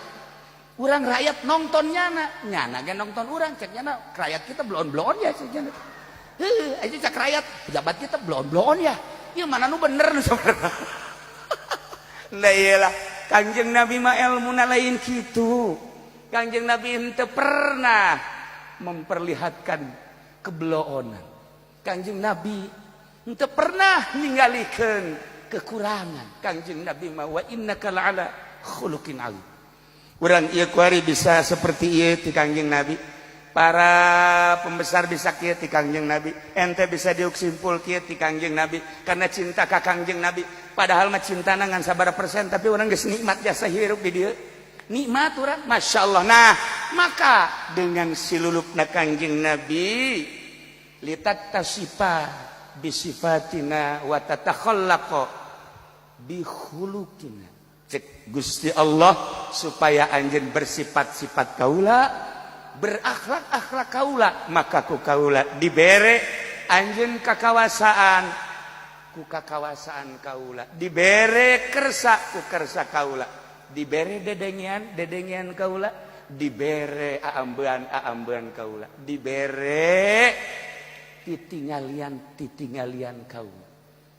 Urang rakyat nonton nyana, nyana ge nonton urang, cek nyana rakyat kita bloon-bloon ya cek nyana. Heuh, aja cek rakyat, pejabat kita bloon-bloon ya. Ieu mana nu bener nu sebenarnya. Lah iyalah, Kanjeng Nabi mah ilmuna lain kitu. Kanjeng Nabi henteu pernah memperlihatkan kebloonan. Kanjeng Nabi henteu pernah ningalikeun kekurangan. Kanjeng Nabi mah wa innaka la'ala khuluqin azim. Urang ieu kuari bisa seperti ieu ti Kanjeng Nabi. Para pembesar bisa kieu ti Kanjeng Nabi. Ente bisa diuk simpul kieu ti Kanjeng Nabi karena cinta ka Kanjeng Nabi. Padahal mah cintana ngan sabaraha persen, tapi urang geus nikmat jasa hirup di dieu. Nikmat urang, Masya Allah. Nah, maka dengan silulupna Kanjeng Nabi litatasifa bisifatina wa tatakhallaqa bi khuluqina. Cek Gusti Allah supaya anjeun bersifat-sifat kaula, berakhlak-akhlak kaula, maka ku kaula dibere anjeun kakawasaan, ku kakawasaan kaula dibere kersa, ku kersa kaula dibere dedengian, dedengian kaula dibere aambean, aambean kaula dibere titingalian, titingalian kaula.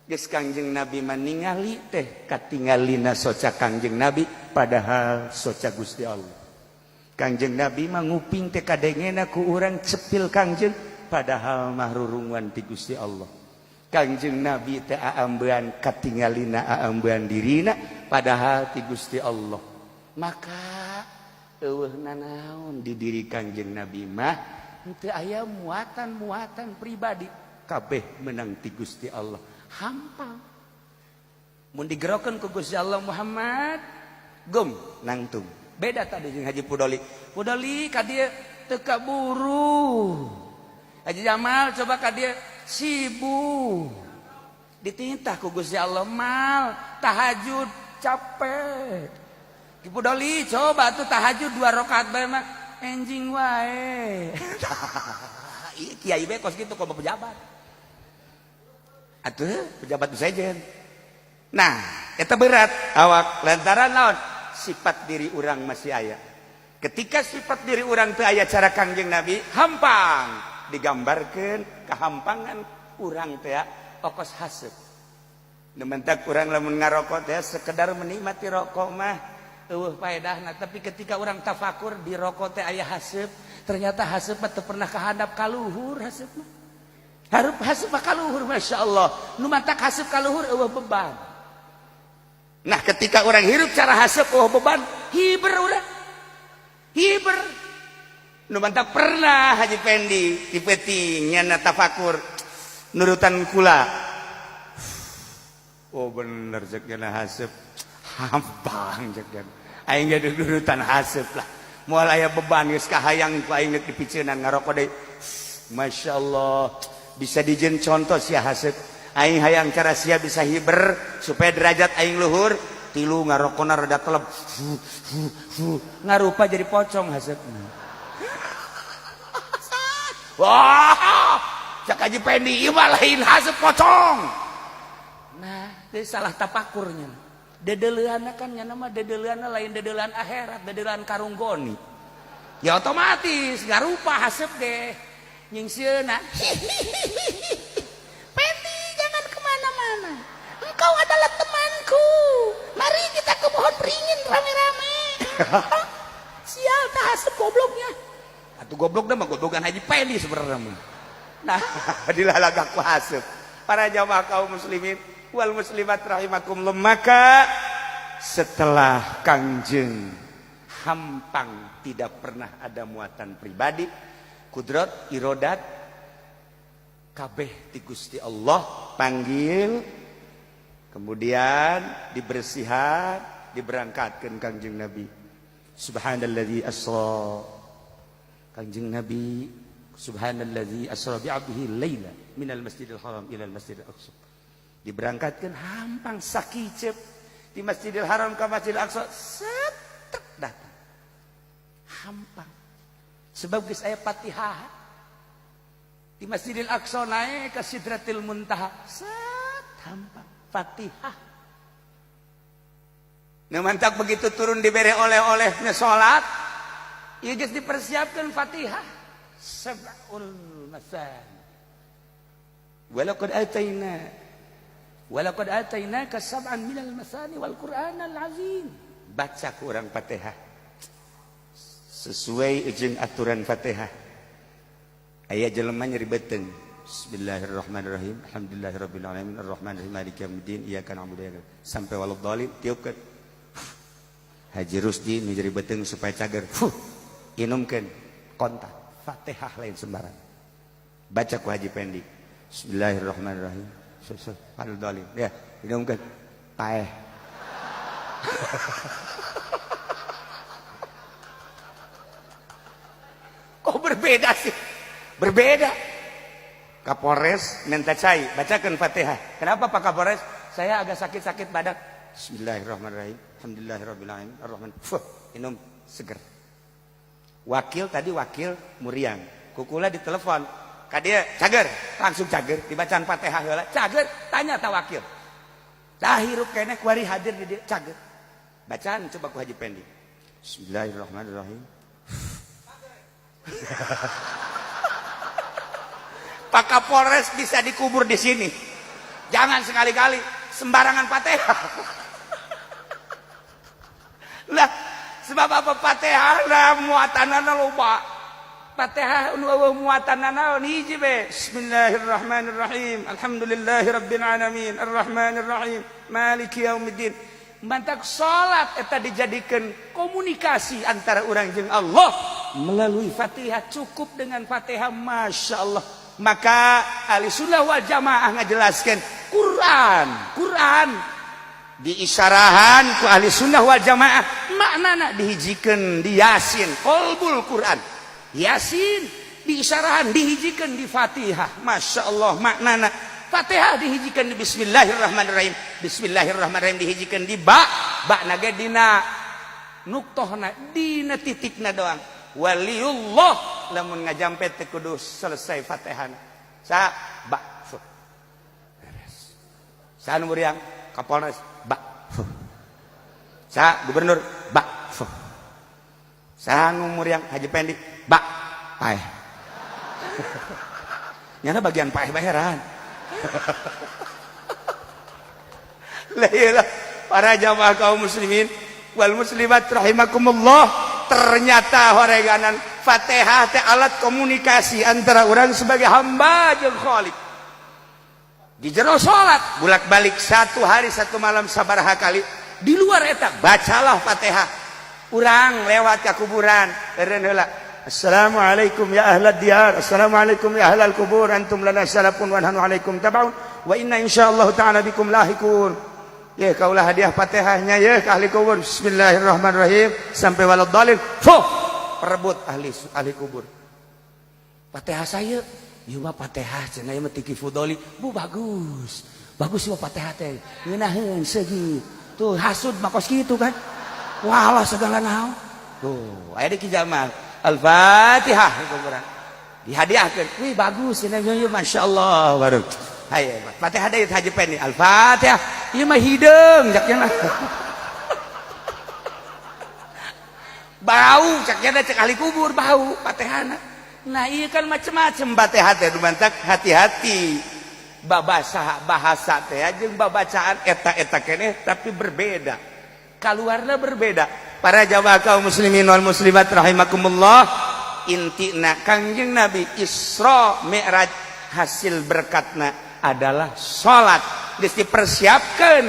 Geus Kangjeng Nabi maningali teh katingalina soca Kangjeng Nabi, padahal soca Gusti Allah. Kangjeng Nabi mah nguping teh kadengena ku urang cepil Kangjeng, padahal mah rurungan ti Gusti Allah. Kangjeng Nabi teh aambean katingalina aambean dirina, padahal ti Gusti Allah. Maka eueuh nanaon di diri Kangjeng Nabi mah henteu aya muatan-muatan pribadi, kabeh menang ti Gusti Allah. Hampang mun digerokeun ku Gusti Allah, Muhammad gum nangtung. Beda tadi jeung Haji Pudoli. Pudoli ka dieu teu kaburu. Haji Jamal coba ka dieu sibuk, dititah ku Gusti Allah mal tahajud capek. Ki Pudoli coba tuh tahajud dua rakaat bae mah enjing wae. Ieu kiai bae kos kitu, kok pejabat atuh, pejabat sejen. Nah, eta berat awak lantaran naon? Sifat diri urang masih aya. Ketika sifat diri urang teu aya cara Kangjeng Nabi, hampang. Digambarkeun kehampangan urang teh okos haseup. Nu mentak urang lamun ngarokok teh sekedar menikmati rokok mah eueuh faedahna, tapi ketika urang tafakur di rokok teh aya haseup, ternyata haseup mah teu pernah kahandap ka luhur, haseup mah. Hareup haseup mah ka luhur, Masya Allah. Nu matak haseup ka luhur eueuh beban. Nah, ketika orang hirup cara haseup eueuh beban, hiber urang. Hiber. Nu mantap pernah Haji Pendi di peuting nyana tafakur nurutan kula. Oh bener cek nyana haseup. Hampang cek nyana. Aing ge nurutan haseup lah. Moal aya beban geus kahayang ku aing geus dipiceunan ngarokok deui. Masya Allah, bisa dijieun contoh sia haseup. Aing hayang cara sia bisa hiber supaya derajat aing luhur. Tilu ngarokona rada telep. Ngarupa jadi pocong haseupna. Wah, cak Haji Pendi ieu mah lain haseup pocong. Nah, itu salah tapakurnya. Dedeleuanna kan nya mah dedeleuanna lain dedeulean akhirat, dedeulean karung goni. Ya otomatis ngarupa haseup deh. Nyingseuna. Pendi, jangan kemana-mana. Engkau adalah temanku. Mari kita ke pohon beringin rame-rame. Sial, tak haseup gobloknya. Atuh goblok dah mah goblokan Haji Pendi sebenarnya mah. Nah, dilalagak ku haseup. Para jamaah kaum muslimin wal muslimat rahimakumullah, maka setelah Kangjeng hampang tidak pernah ada muatan pribadi, kudrat, irodat kabeh ti Gusti Allah panggil, kemudian dibersihan, diberangkatkan Kangjeng Nabi. Subhanalladzi asra, Kangjeng Nabi, subhanalladzi asra bi 'abdihi laila minal Masjidil Haram ilal Masjidil Aqsa. Diberangkatkan hampang sakicep di Masjidil Haram ke Masjidil Aqsa, set datang. Hampang. Sebab geus aya Fatihah. Di Masjidil Aqsa naik ke Sidratil Muntaha, set hampang Fatihah. Nah, mantak begitu turun diberi oleh-olehnya salat, ya geus dipersiapkan Fatihah. Sab'ul masani. Walaqad ataina walaqad atainaka sab'an minal masani wal Qur'anal azim. Baca ku urang Fatihah. Sesuai jeung aturan Fatihah. Aya jelema nyeri beuteung. Bismillahirrahmanirrahim. Alhamdulillahirabbil alamin arrahmanirrahim maliki yaumiddin iyyaka na'budu wa iyyaka sampai waladhdallin tiupkeun. Haji Rusdi nu nyeri beuteung supaya cager. Fuh, inumkeun kontak Fatihah lain sembarang. Baca ku Haji Pendi. Bismillahirrahmanirrahim. Waladhdallin. Ya, inumkeun. Paeh. Kok berbeda sih? Berbeda. Kapolres minta cai, bacakan Fatihah. Kenapa Pak Kapolres? Saya agak sakit-sakit badan. Bismillahirrahmanirrahim. Alhamdulillahirabbil alamin. Arrahman. Fuh, minum seger. Wakil tadi wakil muriang. Kukula ditelepon. Ka dia cager, langsung cager dibacaan Fatihah heula. Cager, tanya ta wakil. Tah hirup keneh kuari hadir di dieu cager. Bacaan coba ku Haji Pendi. Bismillahirrahmanirrahim. Pak Kapolres bisa dikubur di sini. Jangan sekali-kali sembarangan Fatihah. Lah, sebab apa Fatihah lah muatanana loba. Fatihah nu eueuh muatanana hiji be. Bismillahirrahmanirrahim. Alhamdulillahirabbil alamin. Arrahmanirrahim. Maliki yaumiddin. Mantak salat eta dijadikan komunikasi antara orang jeung Allah melalui Fatihah. Cukup dengan Fatihah, Masya Allah. Maka ahli sunnah wal jamaah ngajelaskan Quran, Quran diisyarahan ku ahli sunnah wal jamaah maknana dihijikeun di Yasin, qalbul Quran. Yasin diisyarahan dihijikeun di Fatihah. Masya Allah maknana Fatihah dihijikeun di Bismillahirrahmanirrahim. Bismillahirrahmanirrahim dihijikeun di ba, ba na ge dina nuktohna, dina titikna doang. Waliullah lamun ngajampet teh kudu selesai Fatihahna. Sa ba fu. Beres. Sa nu muriang Kapolres ba fu. Sa gubernur ba fu. Sa nu muriang Haji Pendi ba paeh. Nyana bagian paeh baheran. Lah iyalah para jamaah kaum muslimin wal muslimat rahimakumullah. Ternyata horeganan Fatihah teh alat komunikasi antara orang sebagai hamba jeung Khalik. Di jero salat bolak-balik satu hari satu malam sabaraha kali. Di luar eta bacalah Fatihah. Urang lewat ke kuburan eureun heula. Assalamualaikum ya ahlad diyar, assalamualaikum ya ahlal kubur, antum lana salafun wa nahnu alaikum tabaun wa inna insyaallah ta'ala bikum lahikun. Ya, kaulah hadiah Fatihahnya ya ke ahli kubur. Bismillahirrahmanirrahim sampai waladdallin. Fuh, perebut ahli ahli kubur. Fatihah saya, ieu mah Fatihah cenah, ieu mah tiki fudoli. Bu, bagus. Bagus mah Fatihah teh. Ngeunaheun segi. Tuh hasud mah kos kitu kan. Walah, segala naon. Tuh, aya di Ki Jamal. Al-Fatihah kuburan. Dihadiahkeun. Wih, bagus ini, Masya Allah baru. Hayo, Fatihah deui Haji Pendi. Al-Fatihah. Ieu mah hideung cak nya. Bau cak nya, cek ahli kubur bau Fatihahna. Nah, iya kan macem-macem Fatihah teh, mantak hati-hati. Babasa bahasa teh jeung babacaan eta-eta keneh, tapi berbeda. Kaluarna berbeda. Para jamaah kaum muslimin wal muslimat rahimakumullah, intina Kangjeng Nabi Isra Mi'raj hasil berkatna adalah salat. Geus dipersiapkeun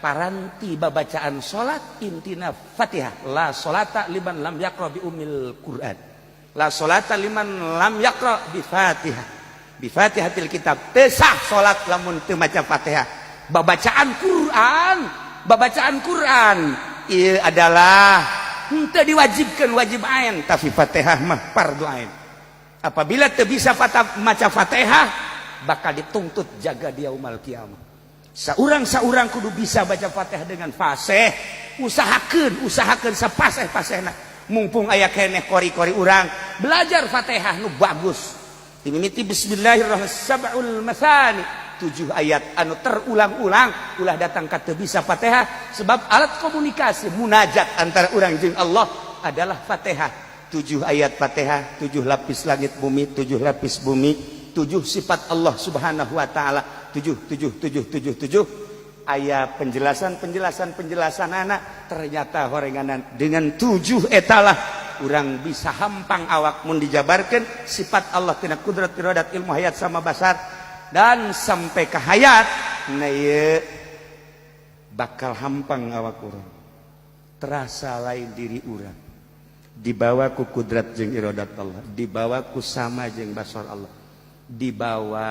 paranti babacaan salat, intina Fatihah. La salata liman lam yaqra bi ummil Quran, la salata liman lam yaqra bi Fatihah, bi Fatihatil kitab. Teu sah salat lamun teu maca Fatihah. Babacaan Quran, babacaan Quran ieu adalah henteu diwajibkan wajib ain, tapi Fatihah mah fardu ain. Apabila teu bisa maca Fatihah, bakal dituntut jaga dia yaumal kiamah. Saurang-saurang kudu bisa baca Fatihah dengan fasih. Usahakeun, usahakeun sapaseh-pasehna. Mumpung aya keneh kori-kori urang belajar Fatihah nu bagus. Dimimiti bismillahirrahmanirrahim, sab'ul masani, 7 ayat anu terulang-ulang. Ulah datang ka teu bisa Fatihah, sebab alat komunikasi munajat antara urang jeung Allah adalah Fatihah. 7 ayat Fatihah, 7 lapis langit bumi, 7 lapis bumi, 7 sifat Allah Subhanahu wa taala, 7 7 7 7 7. Aya penjelasan penjelasan penjelasan anak, ternyata horenganan dengan 7 etalah urang bisa hampang awak mun dijabarkan sifat Allah tina kudrat, iradat, ilmu, hayat sama basar dan sampai ke hayat. Nah, ieu bakal hampang awak urang, terasa lain diri urang, dibawa ku kudrat jeung iradat Allah, dibawa ku sama jeung basar Allah, dibawa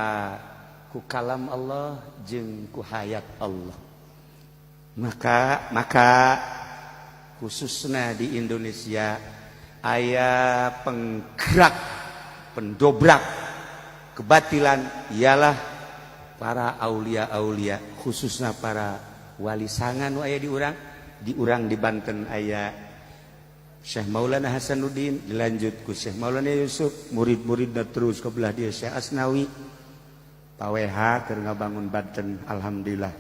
ku kalam Allah jeung ku hayat Allah. Maka maka khususnya di Indonesia aya penggerak pendobrak kebatilan, ialah para aulia-aulia, khususnya para wali sanga nu aya di urang, di urang di Banten aya Syekh Maulana Hasanuddin, dilanjut ku Syekh Maulana Yusuf, murid-muridna terus ke belah dia Syekh Asnawi. Paweha keur ngabangun Banten, alhamdulillah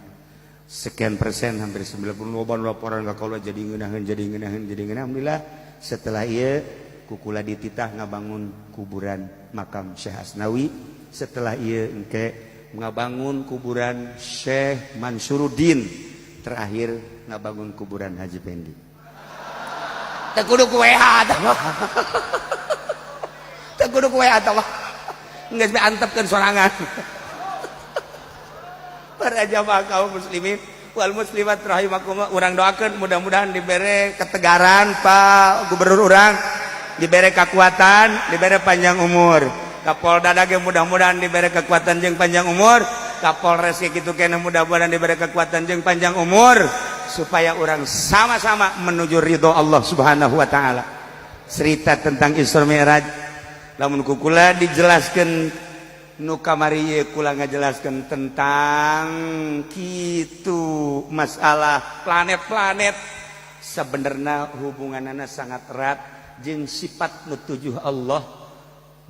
sekian persen, hampir 90 loban laporan ka kaula, jadi ngeunaheun, jadi ngeunaheun, jadi ngeunaheun, alhamdulillah. Setelah ieu kukula dititah ngabangun kuburan makam Syekh Asnawi. Setelah ieu engke ngabangun kuburan Syekh Mansuruddin, terakhir ngabangun kuburan Haji Pendi. Teu kudu ku WH tah, teu kudu ku WH tah, geus be antepkeun sorangan. Para jamaah kaum muslimin wal muslimat rahimakumullah, urang doakeun mudah-mudahan dibere ketegaran Pak Gubernur urang, dibere kekuatan, dibere panjang umur. Kapolda ge mudah-mudahan dibere kekuatan jeung panjang umur. Kapolres ge kitu keneh, mudah-mudahan dibere kekuatan jeung panjang umur, supaya urang sama-sama menuju ridho Allah Subhanahu wa taala. Cerita tentang Isra Mi'raj lamun kukula dijelaskan nu kamari ye, kula ngajelaskeun tentang kitu masalah planet-planet, sebenarnya hubunganana sangat erat jeung sifat nu tujuh Allah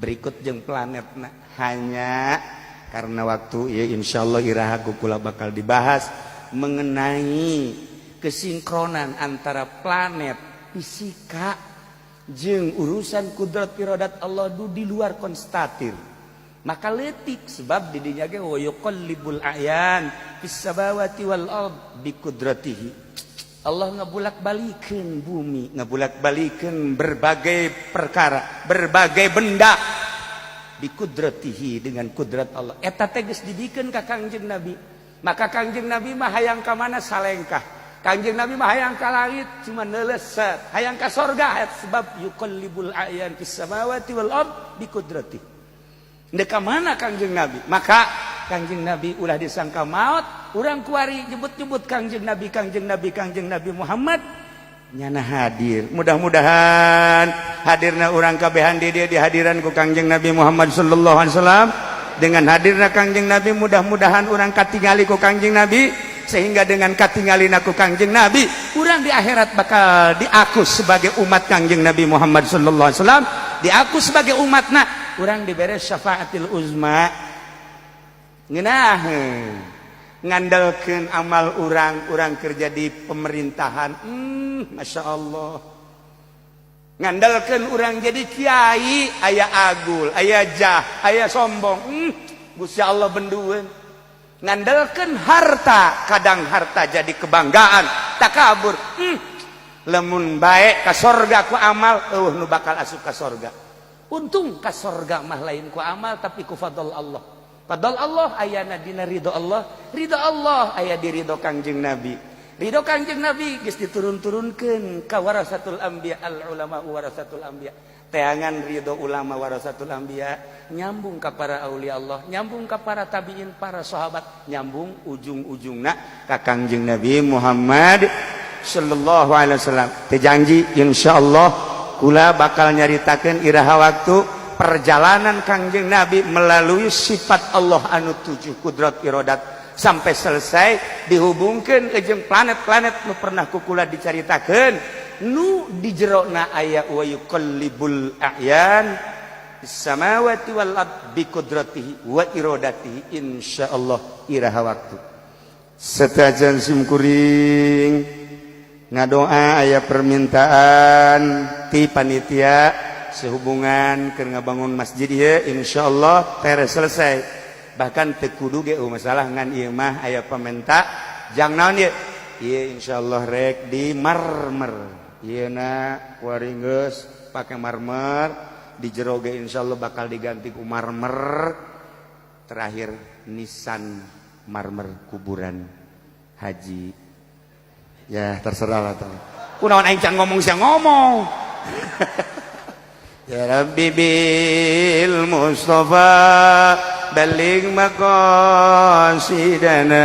berikut jeung planetna. Hanya karena waktu ya, insyaallah iraha kula bakal dibahas mengenai kesinkronan antara planet, fisika jeung urusan kudrat iradat Allah du di luar konstatir. Maka letik, sebab di dinya ge wa yuqallibul a'yan fis samawati wal ard bi qudratihi. Allah ngebulak-balikeun bumi, ngebulak-balikeun berbagai perkara, berbagai benda, bi qudratihi, dengan kudrat Allah. Eta teh geus dibikeun ka Kangjeng Nabi. Maka Kangjeng Nabi mah hayang ka mana salengkah. Kangjeng Nabi mah hayang ka langit, cuma neuleus, hayang ka sorga, sebab yuqallibul a'yan fis samawati wal ard bi qudrati. Ndek ka mana Kangjeng Nabi? Maka Kangjeng Nabi ulah disangka maut. Urang kuari nyebut-nyebut Kangjeng Nabi, Kangjeng Nabi, Kangjeng Nabi Muhammad, nyana hadir. Mudah-mudahan hadirna urang kabehan di dia dihadiran ku Kangjeng Nabi Muhammad sallallahu alaihi wasallam. Dengan hadirna Kangjeng Nabi, mudah-mudahan urang katingali ku Kangjeng Nabi, sehingga dengan katingali ku Kangjeng Nabi, urang di akhirat bakal diaku sebagai umat Kangjeng Nabi Muhammad sallallahu alaihi wasallam. Diaku sebagai umatna, urang diberi syafaatil uzma. Ngeunah ngandalkeun amal urang. Urang kerja di pemerintahan, Masya Allah, ngandalkeun urang jadi kiai, aya agul, aya jah, aya sombong, Gusti Allah bendueun. Ngandalkeun harta, kadang harta jadi kebanggaan, takabur. Lamun baik ka sorga ku amal, euweuh nu bakal asup ka sorga. Untung ka sorga mah lain ku amal, tapi ku fadl Allah. Fadl Allah ayana dina ridho Allah, ridho Allah aya di ridho Kangjeng Nabi, ridho Kangjeng Nabi geus diturun-turunkeun ka warasatul anbiya, al ulama warasatul anbiya. Teangan ridho ulama warasatul anbiya, nyambung ka para aulia Allah, nyambung ka para tabiin, para sahabat, nyambung ujung-ujungna ka Kangjeng Nabi Muhammad sallallahu alaihi wasallam. Teu janji, insyaallah kula bakal nyaritakeun iraha waktu perjalanan Kangjeng Nabi melalui sifat Allah anu tujuh, kudrat, irodat, sampai selesai, dihubungkan jeung planet-planet nu pernah ku kula dicaritakeun, nu di jerona aya wa yuqallibul a'yan samawati wal ard bi qudratihi wa iradatihi. Insyaallah iraha waktu. Setajan sim kuring ngadoa, aya permintaan ti panitia sehubungan keur ngabangun masjid ya, insyaallah teres selesai, bahkan teu kudu ge masalah, ngan ieu mah aya pamenta jang naon ieu. Ieu insyaallah rek di marmer. Ieu na kuari geus pake marmer, di jero ge insyaallah bakal diganti ku marmer. Terakhir nisan marmer kuburan haji, ya terserah lah. Tahu kunaon aing can ngomong, sia ngomong. Ya Rabbi bil Mustafa balligh maqasidana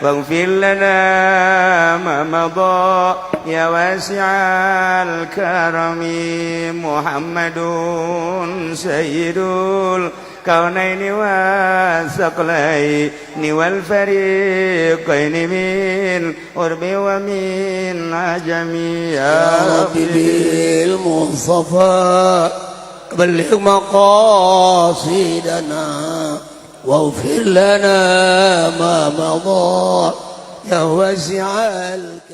waghfir lana ma madha ya wasi'al karami. Muhammadun sayyidul kaunaini wasaqlaini wal fariqaini min urbi wa min ajami. يا رب بالمصطفى بلغ مقاصدنا واغفر لنا ما مضى يا واسع الكرم.